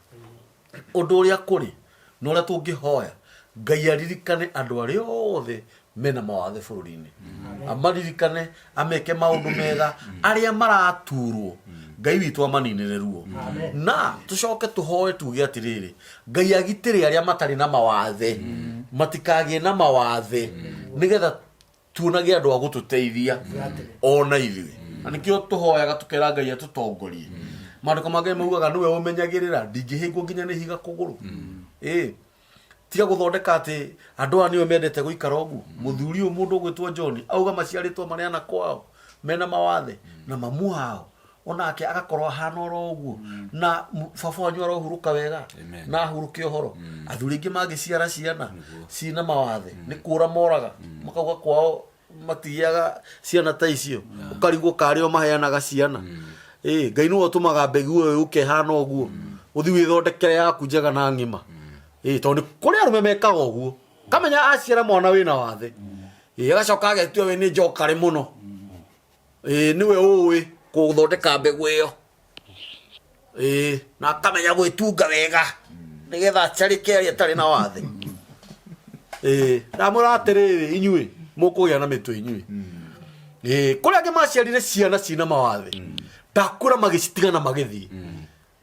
ũndũ ũrĩa kũrĩ na ũrĩa tũngĩhoya Ngai aririkane andũ arĩa othe. Mena mawathe bũrũri-inĩ, amaririkane, ameke maũndũ mega. Arĩa maraturwo, Ngai witũ amaninĩre ruo. Na tũcoke tũhoe tuge atĩrĩrĩ, Ngai agitĩre arĩa matarĩ na mawathe matikagĩe na mawathe, nĩgetha tuonage andũ a gũtũteithia ona ithuĩ. Na nĩkĩo tũhoyaga tũkera Ngai atũtongorie. Maandĩko ma Ngai maugaga nĩwe ũmenyagĩrĩra, ndingĩhĩngwo nginya nĩ ihiga kũgũrũ. Ĩĩ, tiga gũthondeka atĩ andũ aya nĩo mendete gũikara ũguo. Mũthuri ũyũ, mũndũ ũgwĩtwo John, auga maciarĩtwo maneana kwao mena mawathe, na mamu wao onake agakorwo ahana oro ũguo, na baba wanyu arohurũka wega. Amen. Na ahurũke ũhoro. Athuri aingĩ mangĩciara ciana ciina mawathe nĩ kũra moraga, makauga kwao matigĩaga ciana ta icio. Ũkarigwo karĩ o maheanaga ciana. Ĩ, Ngai nĩwe ũtũmaga mbegu ĩyo yũke ĩhana ũguo, ũthi wĩthondekere yaku njega na ng'ima. Ĩ, tondũ nĩ kũrĩ arũme mekaga ũguo, kamenya aciara mwana wĩna wathe. Ĩ, agacoka agetua we nĩ njokarĩ mũno. Ĩ, nĩwe ũĩ gũthondeka mbegũ ĩyo. Ĩ, na akamenya gwĩtunga wega nĩgetha acarĩke arĩa atarĩ na wathe. Ĩ, ndamwĩra atĩrĩrĩ, inyuĩ mũkũgĩa na mĩtwe inyuĩ. Ĩ, kũrĩ angĩ maciarire ciana ciina mawathe, ndakwĩra magĩcitigana, magĩthiĩ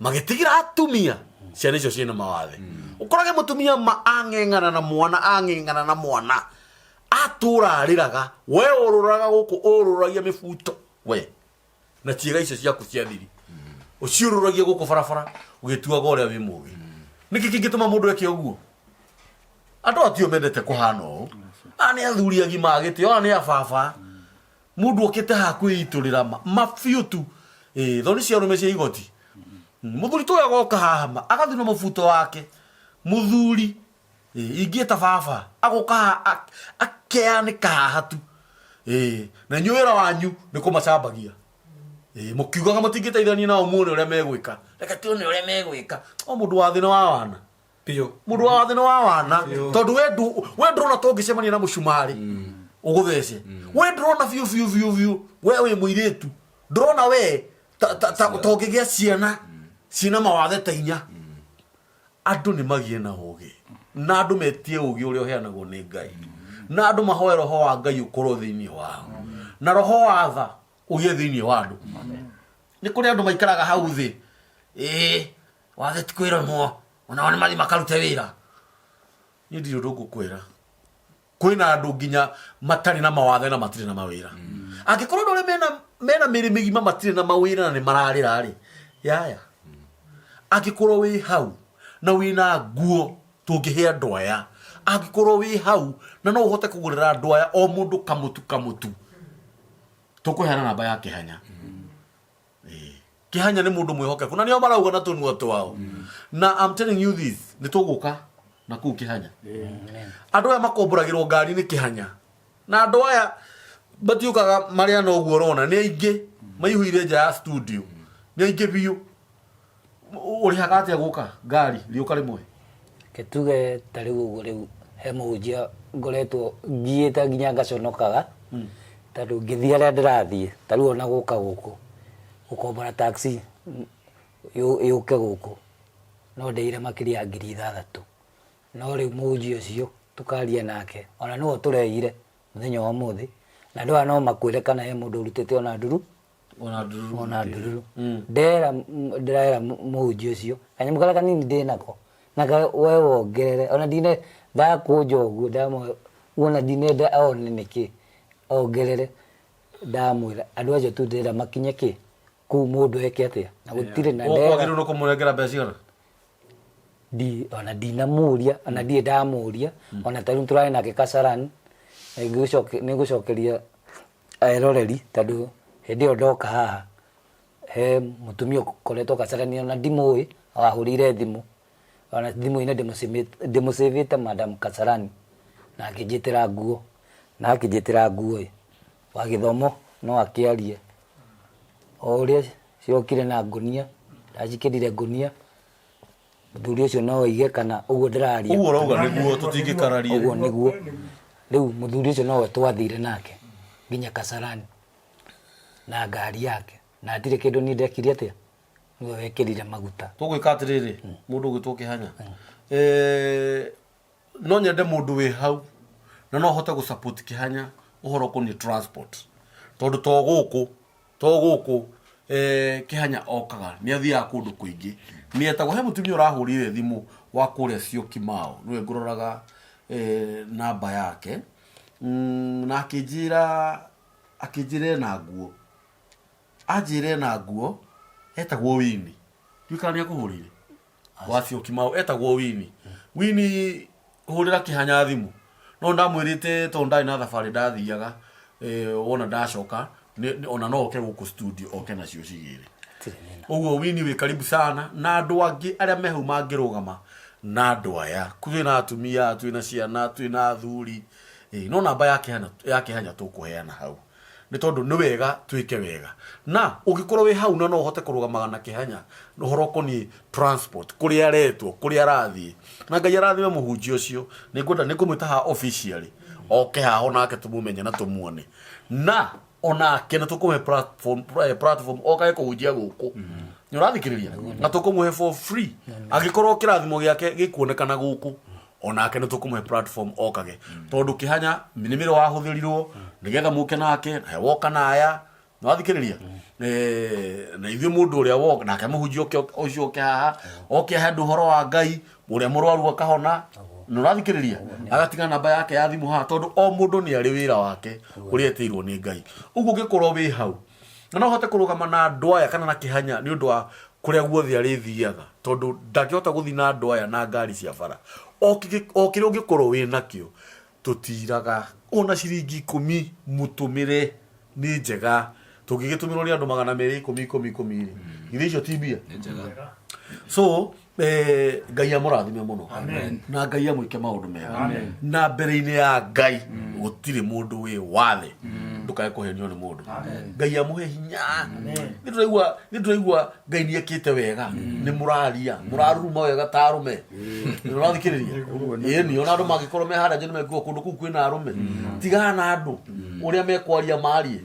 magĩtigĩra atumia ciana icio ciĩna mawathe. Ũkorage mũtumia ma ang'eng'ana na mwana, ang'eng'ana na mwana, atũra arĩraga, we ũrũraga gũkũ ũrũragia mĩbuto we na ciĩga icio ciaku cia thiri, ũciũrũragia gũkũ barabara ũgĩtuaga ũrĩa wĩ mũgĩ. Nĩkĩ kĩngĩtũma mũndũ eke ũguo? Andũ atio mendete kũhana ũũ. Aya nĩ athuri agima a gĩtĩo, aya nĩ ababa. Mũndũ okĩte haha kwĩitũrĩra ma ma biũ tu. Ĩ, thoni cia arũme cia igoti. Mũthuri ta ũyũ agoka haha ma agathiĩ na mũbuto wake. Mũthuri ĩ, ingĩta baba agoka haha akeanĩka haha tu. Ĩ, na inyuĩ wĩra wanyu nĩ kũmacambagia. Ĩ, mũkiugaga mũtingĩteithania nao, muone ũrĩa megwĩka. Reke tuone ũrĩa megwĩka. O mũndũ wa thĩna wa wana. Biũ. Mũndũ wa thĩna wa wana, tondũ we ndũrona tũngĩcemania na mũcumarĩ ũgũthece. We ndũrona biũ biũ biũ biũ, we wĩ mũirĩtu, ndũrona we ta ũngĩgĩa ciana ciĩna mawathe ta inya. Andũ nĩ magĩe na ũgĩ, na andũ metie ũgĩ ũrĩa ũheanagwo nĩ Ngai, na andũ mahoe roho wa Ngai ũkorwo thĩinĩ wao, na roho wa tha ũgĩe thĩinĩ wa andũ. Nĩ kũrĩ andũ maikaraga hau thĩ, ĩĩ, wathe ti kwĩremwo, onao nĩ mathiĩ makarute wĩra. Niĩ ndirĩ ũndũ ngũkwĩra. Kwĩna andũ nginya matarĩ na mawathe na matirĩ na mawĩra. Angĩkorwo andũ arĩa mena mĩrĩ mĩgima matirĩ na mawĩra na nĩ mararĩra rĩ, yaya, angĩkorwo wĩ hau na wĩna nguo tũngĩhe andũ aya, angĩkorwo wĩ hau na no ũhote kũgũrĩra andũ aya o mũndũ kamũtu kamũtu, tũkũheana namba ya Kĩhanya. Ĩĩ. Kĩhanya nĩ mũndũ mwĩhokeku na nĩo marauga na tũnua twao. Na I'm telling you this, nĩ tũgũka na kũu Kĩhanya. Andũ aya makomboragĩrwo ngari nĩ Kĩhanya, na andũ aya matiũkaga marĩa na ũguo ũrona nĩ aingĩ maihũire nja ya studio, nĩ aingĩ biũ. Ũrĩhaga atĩa gũka ngari rĩũka rĩmwe? Reke tuge ta rĩu ũguo, rĩu he mũhunjia ngoretwo ngiĩte nginya ngaconokaga, tondũ ngĩthiĩ harĩa ndĩrathiĩ, ta rĩu ona gũka gũkũ gũkombora taxi yũke gũkũ no ndĩhire makĩria ya 6000. No rĩu mũhunjia ũcio tũkaria nake, ona nĩwe ũtũrehire mũthenya wa ũmũthĩ, na andũ aya no makwĩre kana he mũndũ ũrutĩte ona nduru. Ona ndururu. Ona ndururu. Ndera ndĩraera mũhunjia ũcio kanyamũ karĩa kanini ndĩnako na we wongerere, ona ndine ndakũnja ũguo ndamwe, wona ndinenda one nĩkĩ ongerere. Ndamwĩra andũ acio tu ndĩrenda makinye kĩ kũu mũndũ eke atĩa na gũtirĩ na ndera. Ũkwagĩrĩirwo nĩ kũmũnengera mbeca cigana? Ndi ona ndinamũria, ona ndirĩ ndamũria. Ona ta rĩu tũrarĩ nake Kasarani, nĩngũcokeria eroreri, tondũ hĩndĩ ĩyo ndoka haha he mũtumia ũkoretwo Kasarani, ona ndimũĩ, wahũrĩire thimũ, ona thimũ-inĩ ndĩmũcĩvĩte Madam Kasarani, na akĩnjĩtĩra nguo, na akĩnjĩtĩra nguo ĩ, wa gĩthomo no akĩarie o ũrĩa ciokire na ngũnia, ndacikĩrire ngũnia. Mũthuri ũcio no oige kana ũguo ndĩraria. Ũguo ũrauga nĩguo, tũtingĩkararia. Ũguo nĩguo. Rĩu mũthuri ũcio nowe twathire nake nginya Kasarani na ngari yake, na hatirĩ kĩndũ niĩ ndekire atĩa, nĩwe wekĩrire maguta. Tũgwĩka atĩrĩrĩ, mũndũ ũgwĩtwo Kĩhanya, eh, no nyende mũndũ wĩ hau Na no hote gũ-support Kĩhanya ũhoro ũkoniĩ transport, tondũ to gũkũ to gũkũ Kĩhanya okaga, nĩ athiaga kũndũ kũingĩ, nĩ etagwo. He mũtumia ũrahũrire thimũ wa kũrĩa Syokimau, nĩwe ngũroraga namba yake, na akĩnjĩra ena nguo, anjĩra ena nguo, etagwo Winnie. Ndiũĩ kana nĩ akũhũrĩire wa Syokimau, etagwo Winnie. Winnie, hũrĩra Kĩhanya thimũ, no ndamwĩrĩte tondũ ndarĩ na thabarĩ ndathiaga, wona ndacoka ona no oke gũkũ studio oke nacio cigĩre. Ũguo Winnie, wĩ karibu sana, na andũ angĩ arĩa me hau mangĩrũgama na andũ aya. Twĩna atumia, twĩna ciana, twĩna athuri. No namba ya Kĩhanya, ya Kĩhanya tũkũheana hau nĩ tondũ nĩ wega twĩke wega. Na ũngĩkorwo wĩ hau na no ũhote kũrũgamaga na Kĩhanya ũhoro ũkoniĩ transport, kũrĩa aretwo, kũrĩa arathiĩ, na Ngai arathime mũhunjia ũcio. Nĩ ngwenda nĩ ngũmwĩta haha officially oke haha onake tũmũmenye na tũmuone, na onake nĩ tũkũmũhe platform okage kũhunjia gũkũ. Nĩ ũrathikĩrĩria? Na tũkũmũhe for free angĩkorwo kĩrathimo gĩake gĩkuonekana gũkũ. Onake nĩ tũkũmũhe platform okage, tondũ Kĩhanya nĩ mĩro wahũthĩrirwo nĩgetha mũke nake na woka na aya. Nĩwathikĩrĩria? Na ithuĩ mũndũ ũrĩa woka nake mũhunjia oke, ũcio oke haha, oke ahe andũ ũhoro wa Ngai, ũrĩa mũrwaru akahona. Nĩ ũrathikĩrĩria? Agatiga namba yake ya thimũ haha, tondũ o mũndũ nĩ arĩ wĩra wake ũrĩa etĩirwo nĩ Ngai. Ũguo ũngĩkorwo wĩ hau na no ũhote kũrũgama na andũ aya kana na Kĩhanya nĩ ũndũ wa kũrĩa guothe arĩthiaga, tondũ ndangĩhota gũthiĩ na andũ aya na ngari cia bara, o kĩrĩa ũngĩkorwo wĩ nakĩo, tũtiraga ona ciringi 10 mũtũmĩre nĩ njega. Tũngĩgĩtũmĩrwo nĩ andũ 210 10 10 rĩ, githĩ icio ti mbia? Nĩ njega. So Ngai amũrathime mũno na Ngai amwĩke maũndũ mega, na mbere-inĩ ya Ngai gũtirĩ mũndũ wĩ wathe. Ndũkae kũhenio nĩ mũndũ. Ngai amũhe hinya. Nĩ tũraigua Ngai nĩ ekĩte wega, nĩ mũraria, mũraruruma wega ta arũme. Nĩ ũrathikĩrĩria? Ĩni, ona andũ mangĩkorwo me harĩa nja nĩ mekuga kũndũ kũu kwĩna arũme. Tigana na andũ ũrĩa mekwaria marie.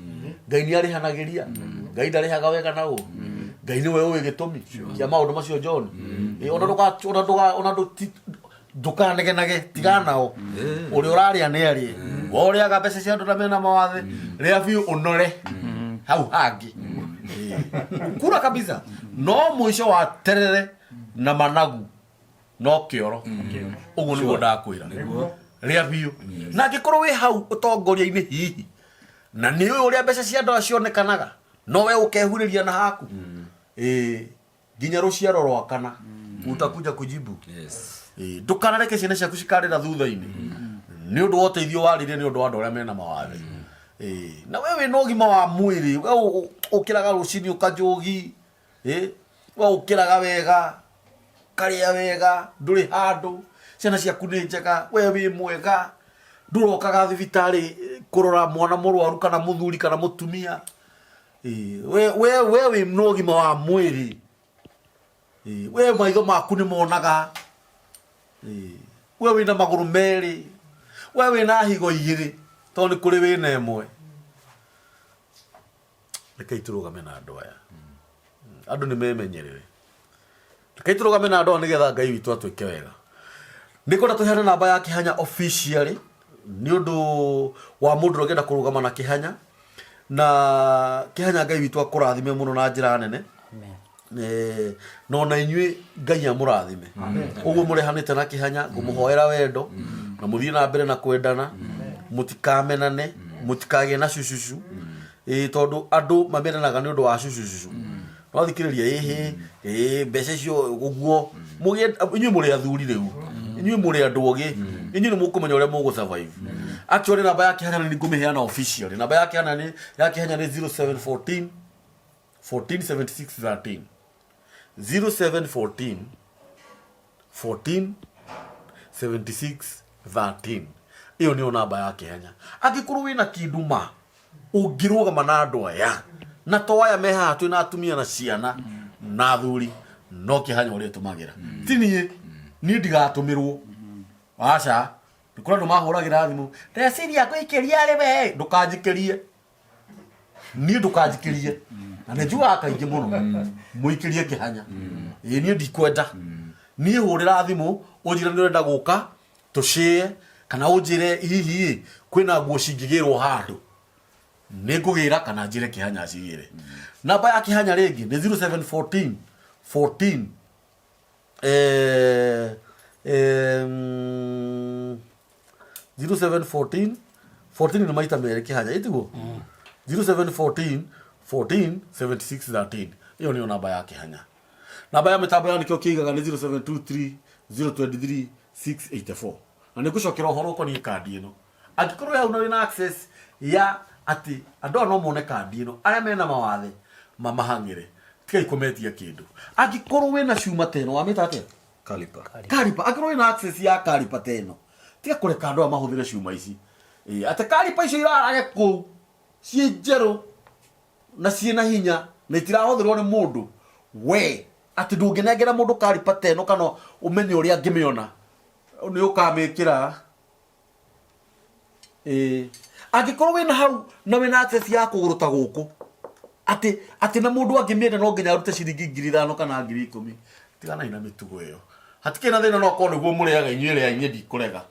Ngai nĩ arĩhanagĩria. Ngai ndarĩhaga wega na ũũ. Ngai nĩwe ũĩ gĩtũmi kĩa maũndũ macio, John. Ona ndũka ona ndũka ona ndũkanegenage, tigana nao. Ũrĩa ũrarĩa nĩ arĩe. We ũrĩaga mbeca cia andũ na mena mawathe, rĩa biũ ũnore hau hangĩ. Kura kabisa, no mũico wa terere na managu no kĩoro. Ũguo nĩguo ndakwĩra, rĩa biũ. Na angĩkorwo wĩ hau ũtongoria-inĩ hihi na nĩ ũĩ ũrĩa mbeca cia andũ aya cionekanaga, no we ũkehurĩria na haku, ĩĩ, nginya rũciaro rwa kana utakuja kujibu. Ĩĩ, ndũkanareke ciana ciaku cikarĩra thutha-inĩ nĩ ũndũ wa ũteithio warĩire nĩ ũndũ wa andũ arĩa mena mawathe. Ĩĩ, na we wĩna ũgima wa mwĩrĩ, we ũkĩraga rũcinĩ ũkanjũgi, ĩĩ, we ũkĩraga wega, karĩa wega, ndũrĩ handũ, ciana ciaku nĩ njega, we wĩ mwega, ndũrokaga thibitarĩ kũrora mwana mũrwaru kana mũthuri kana mũtumia. Ĩĩ, we wĩ na ũgima wa mwĩrĩ. Ĩĩ, we maitho maku nĩ monaga. Ĩĩ, we wĩna magũrũ merĩ, we wĩna higo igĩrĩ, tondũ nĩ kũrĩ wĩna ĩmwe. Rekei tũrũgame na andũ aya. Andũ nĩ memenyerere. Rekei tũrũgame na andũ aya nĩgetha Ngai witũ atwĩke wega. Nĩ ngwenda tũheane namba ya Kĩhanya officially nĩ ũndũ wa mũndũ ũrĩa ũngĩenda kũrũgama na Kĩhanya. Na Kĩhanya, Ngai witũ akũrathime mũno na njĩra nene. Amen. Na ona inyuĩ Ngai amũrathime ũguo mũrehanĩte na Kĩhanya. Ngũmũhoera wendo na mũthiĩ na mbere na kwendana, mũtikamenane, mũtikagĩe na cucucu. Ĩĩ, tondũ andũ mamenanaga nĩ ũndũ wa cucucu. No thikĩrĩria, ĩhĩ ĩĩ, mbeca icio ũguo mũgĩe. Inyuĩ mũrĩ athuri rĩu, inyuĩ mũrĩ andũ ogĩ, inyuĩ nĩ mũkũmenya ũrĩa mũgũ survive. Actually, namba ya Kĩhanya nĩ ngũmĩheana officially. Namba ya Kĩhanya nĩ 0714 1476 13, 0714 14 76 13. Ĩyo nĩyo namba ya Kĩhanya. Angĩkorwo wĩna kĩndũ ma ũngĩrũgama na andũ aya, na to aya me haha, twĩna atumia na ciana na athuri, no Kĩhanya ũrĩa ĩtũmagĩra, ti niĩ. Niĩ ndigatũmĩrwo, aca. Nĩ kũrĩ andũ mahũragĩra thimũ, ndeciria ngũikĩria rĩ, we ndũkanjikĩrie niĩ, ndũkanjikĩrie. Na nĩ njugaga kaingĩ mũno, mũikĩrie Kĩhanya. Ĩĩ, niĩ ndikwenda. Niĩ hũrĩra thimũ ũnjĩre nĩ ũrenda gũka tũcĩe. Kana ũnjĩre hihi ĩ, kwĩna nguo cingĩgĩrwo handũ. Nĩ ngũgĩra kana njĩre Kĩhanya acigĩre. Namba ya Kĩhanya rĩngĩ nĩ 0714 14 eh, eh, 0714 14 nĩ maita merĩ Kĩhanya ĩtiguo 0714 14 76 13 ĩyo nĩyo namba ya Kĩhanya. Namba ya mĩtambo ya nĩkĩo kĩigaga nĩ 0723 023 684 na nĩ ngũcokera ũhoro ũkoniĩ kandi ĩno angĩkorwo hau na wĩna access ya atĩ andũ aya no mone kandi ĩno arĩa mena mawathe mamahang'ĩre tigai kũmetia kĩndũ angĩkorwo wĩna cuma ta ĩno wamĩta atĩa Caliper. karipa angĩkorwo wĩna access ya karipa ta ĩno tiga kũreka andũ aya mahũthĩre cuma ici Ĩĩ, atĩ karipa icio irarage kũu ciĩ njerũ na ciĩna hinya na itirahũthĩrwo nĩ mũndũ we atĩ ndũngĩnengera mũndũ karipa ta ĩno kana ũmenye ũrĩa angĩmĩona nĩ ũkamĩkĩra ĩĩ angĩkorwo wĩna hau na wĩna access ya kũgũrũ ta gũkũ atĩ atĩ na mũndũ angĩmĩenda no nginya arute ciringi 5,000 kana 10,000 tiganai na mĩtugo ĩyo hatikĩrĩ na thĩna no korwo nĩguo mũrĩaga inyuĩ rĩa inyuĩ ndikũrega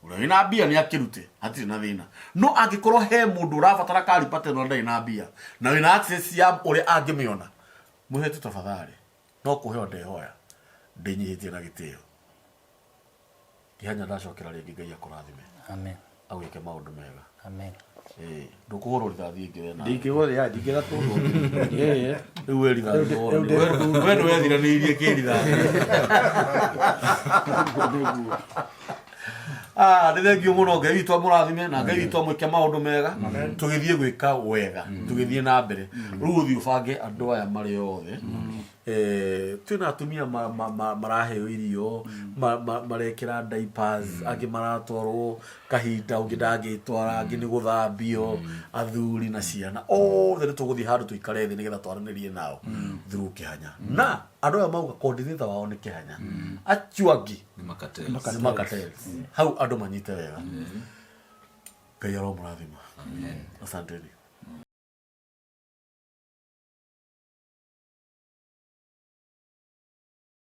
ũrĩa wĩna mbia nĩ akĩrute hatirĩ na thĩna no angĩkorwo he mũndũ ũrabatara karipate no ndarĩ na mbia na wĩna access ya ũrĩa angĩmĩona mũhe tu tafadhali no kũheo ndehoya ndĩnyihĩtie na gĩtĩo Kĩhanya ndacokera rĩngĩ Ngai akũrathime Amen. agwĩke maũndũ mega Amen. Ĩĩ, ndũkũhũrwo rithathi ĩngĩ we nawe. Ndingĩhũra ya ndingĩra kũhũrwo. Ĩĩ, rĩu we rithathi ũhũrwo. We nĩwethiranĩirie kĩrithathi. Ah, nĩ thengiũ mũno Ngai witũ amũrathime na Ngai witũ amwĩke maũndũ mega tũgĩthiĩ gwĩka wega tũgĩthiĩ na mbere rĩu ũthiĩ ũbange andũ aya marĩ othe Eh, twĩna atumia maraheo irio marekĩra diapers angĩ maratwarwo kahinda ũngĩ ndangĩtwara angĩ nĩ gũthambio athuri na ciana othe nĩ tũgũthiĩ handũ tũikare thĩ nĩgetha twaranĩrie nao through Kĩhanya na andũ aya mauga coordinator wao nĩ Kĩhanya acio angĩ Nĩ makatels. nĩ makatels hau andũ manyite wega Ngai aromũrathima asanteni.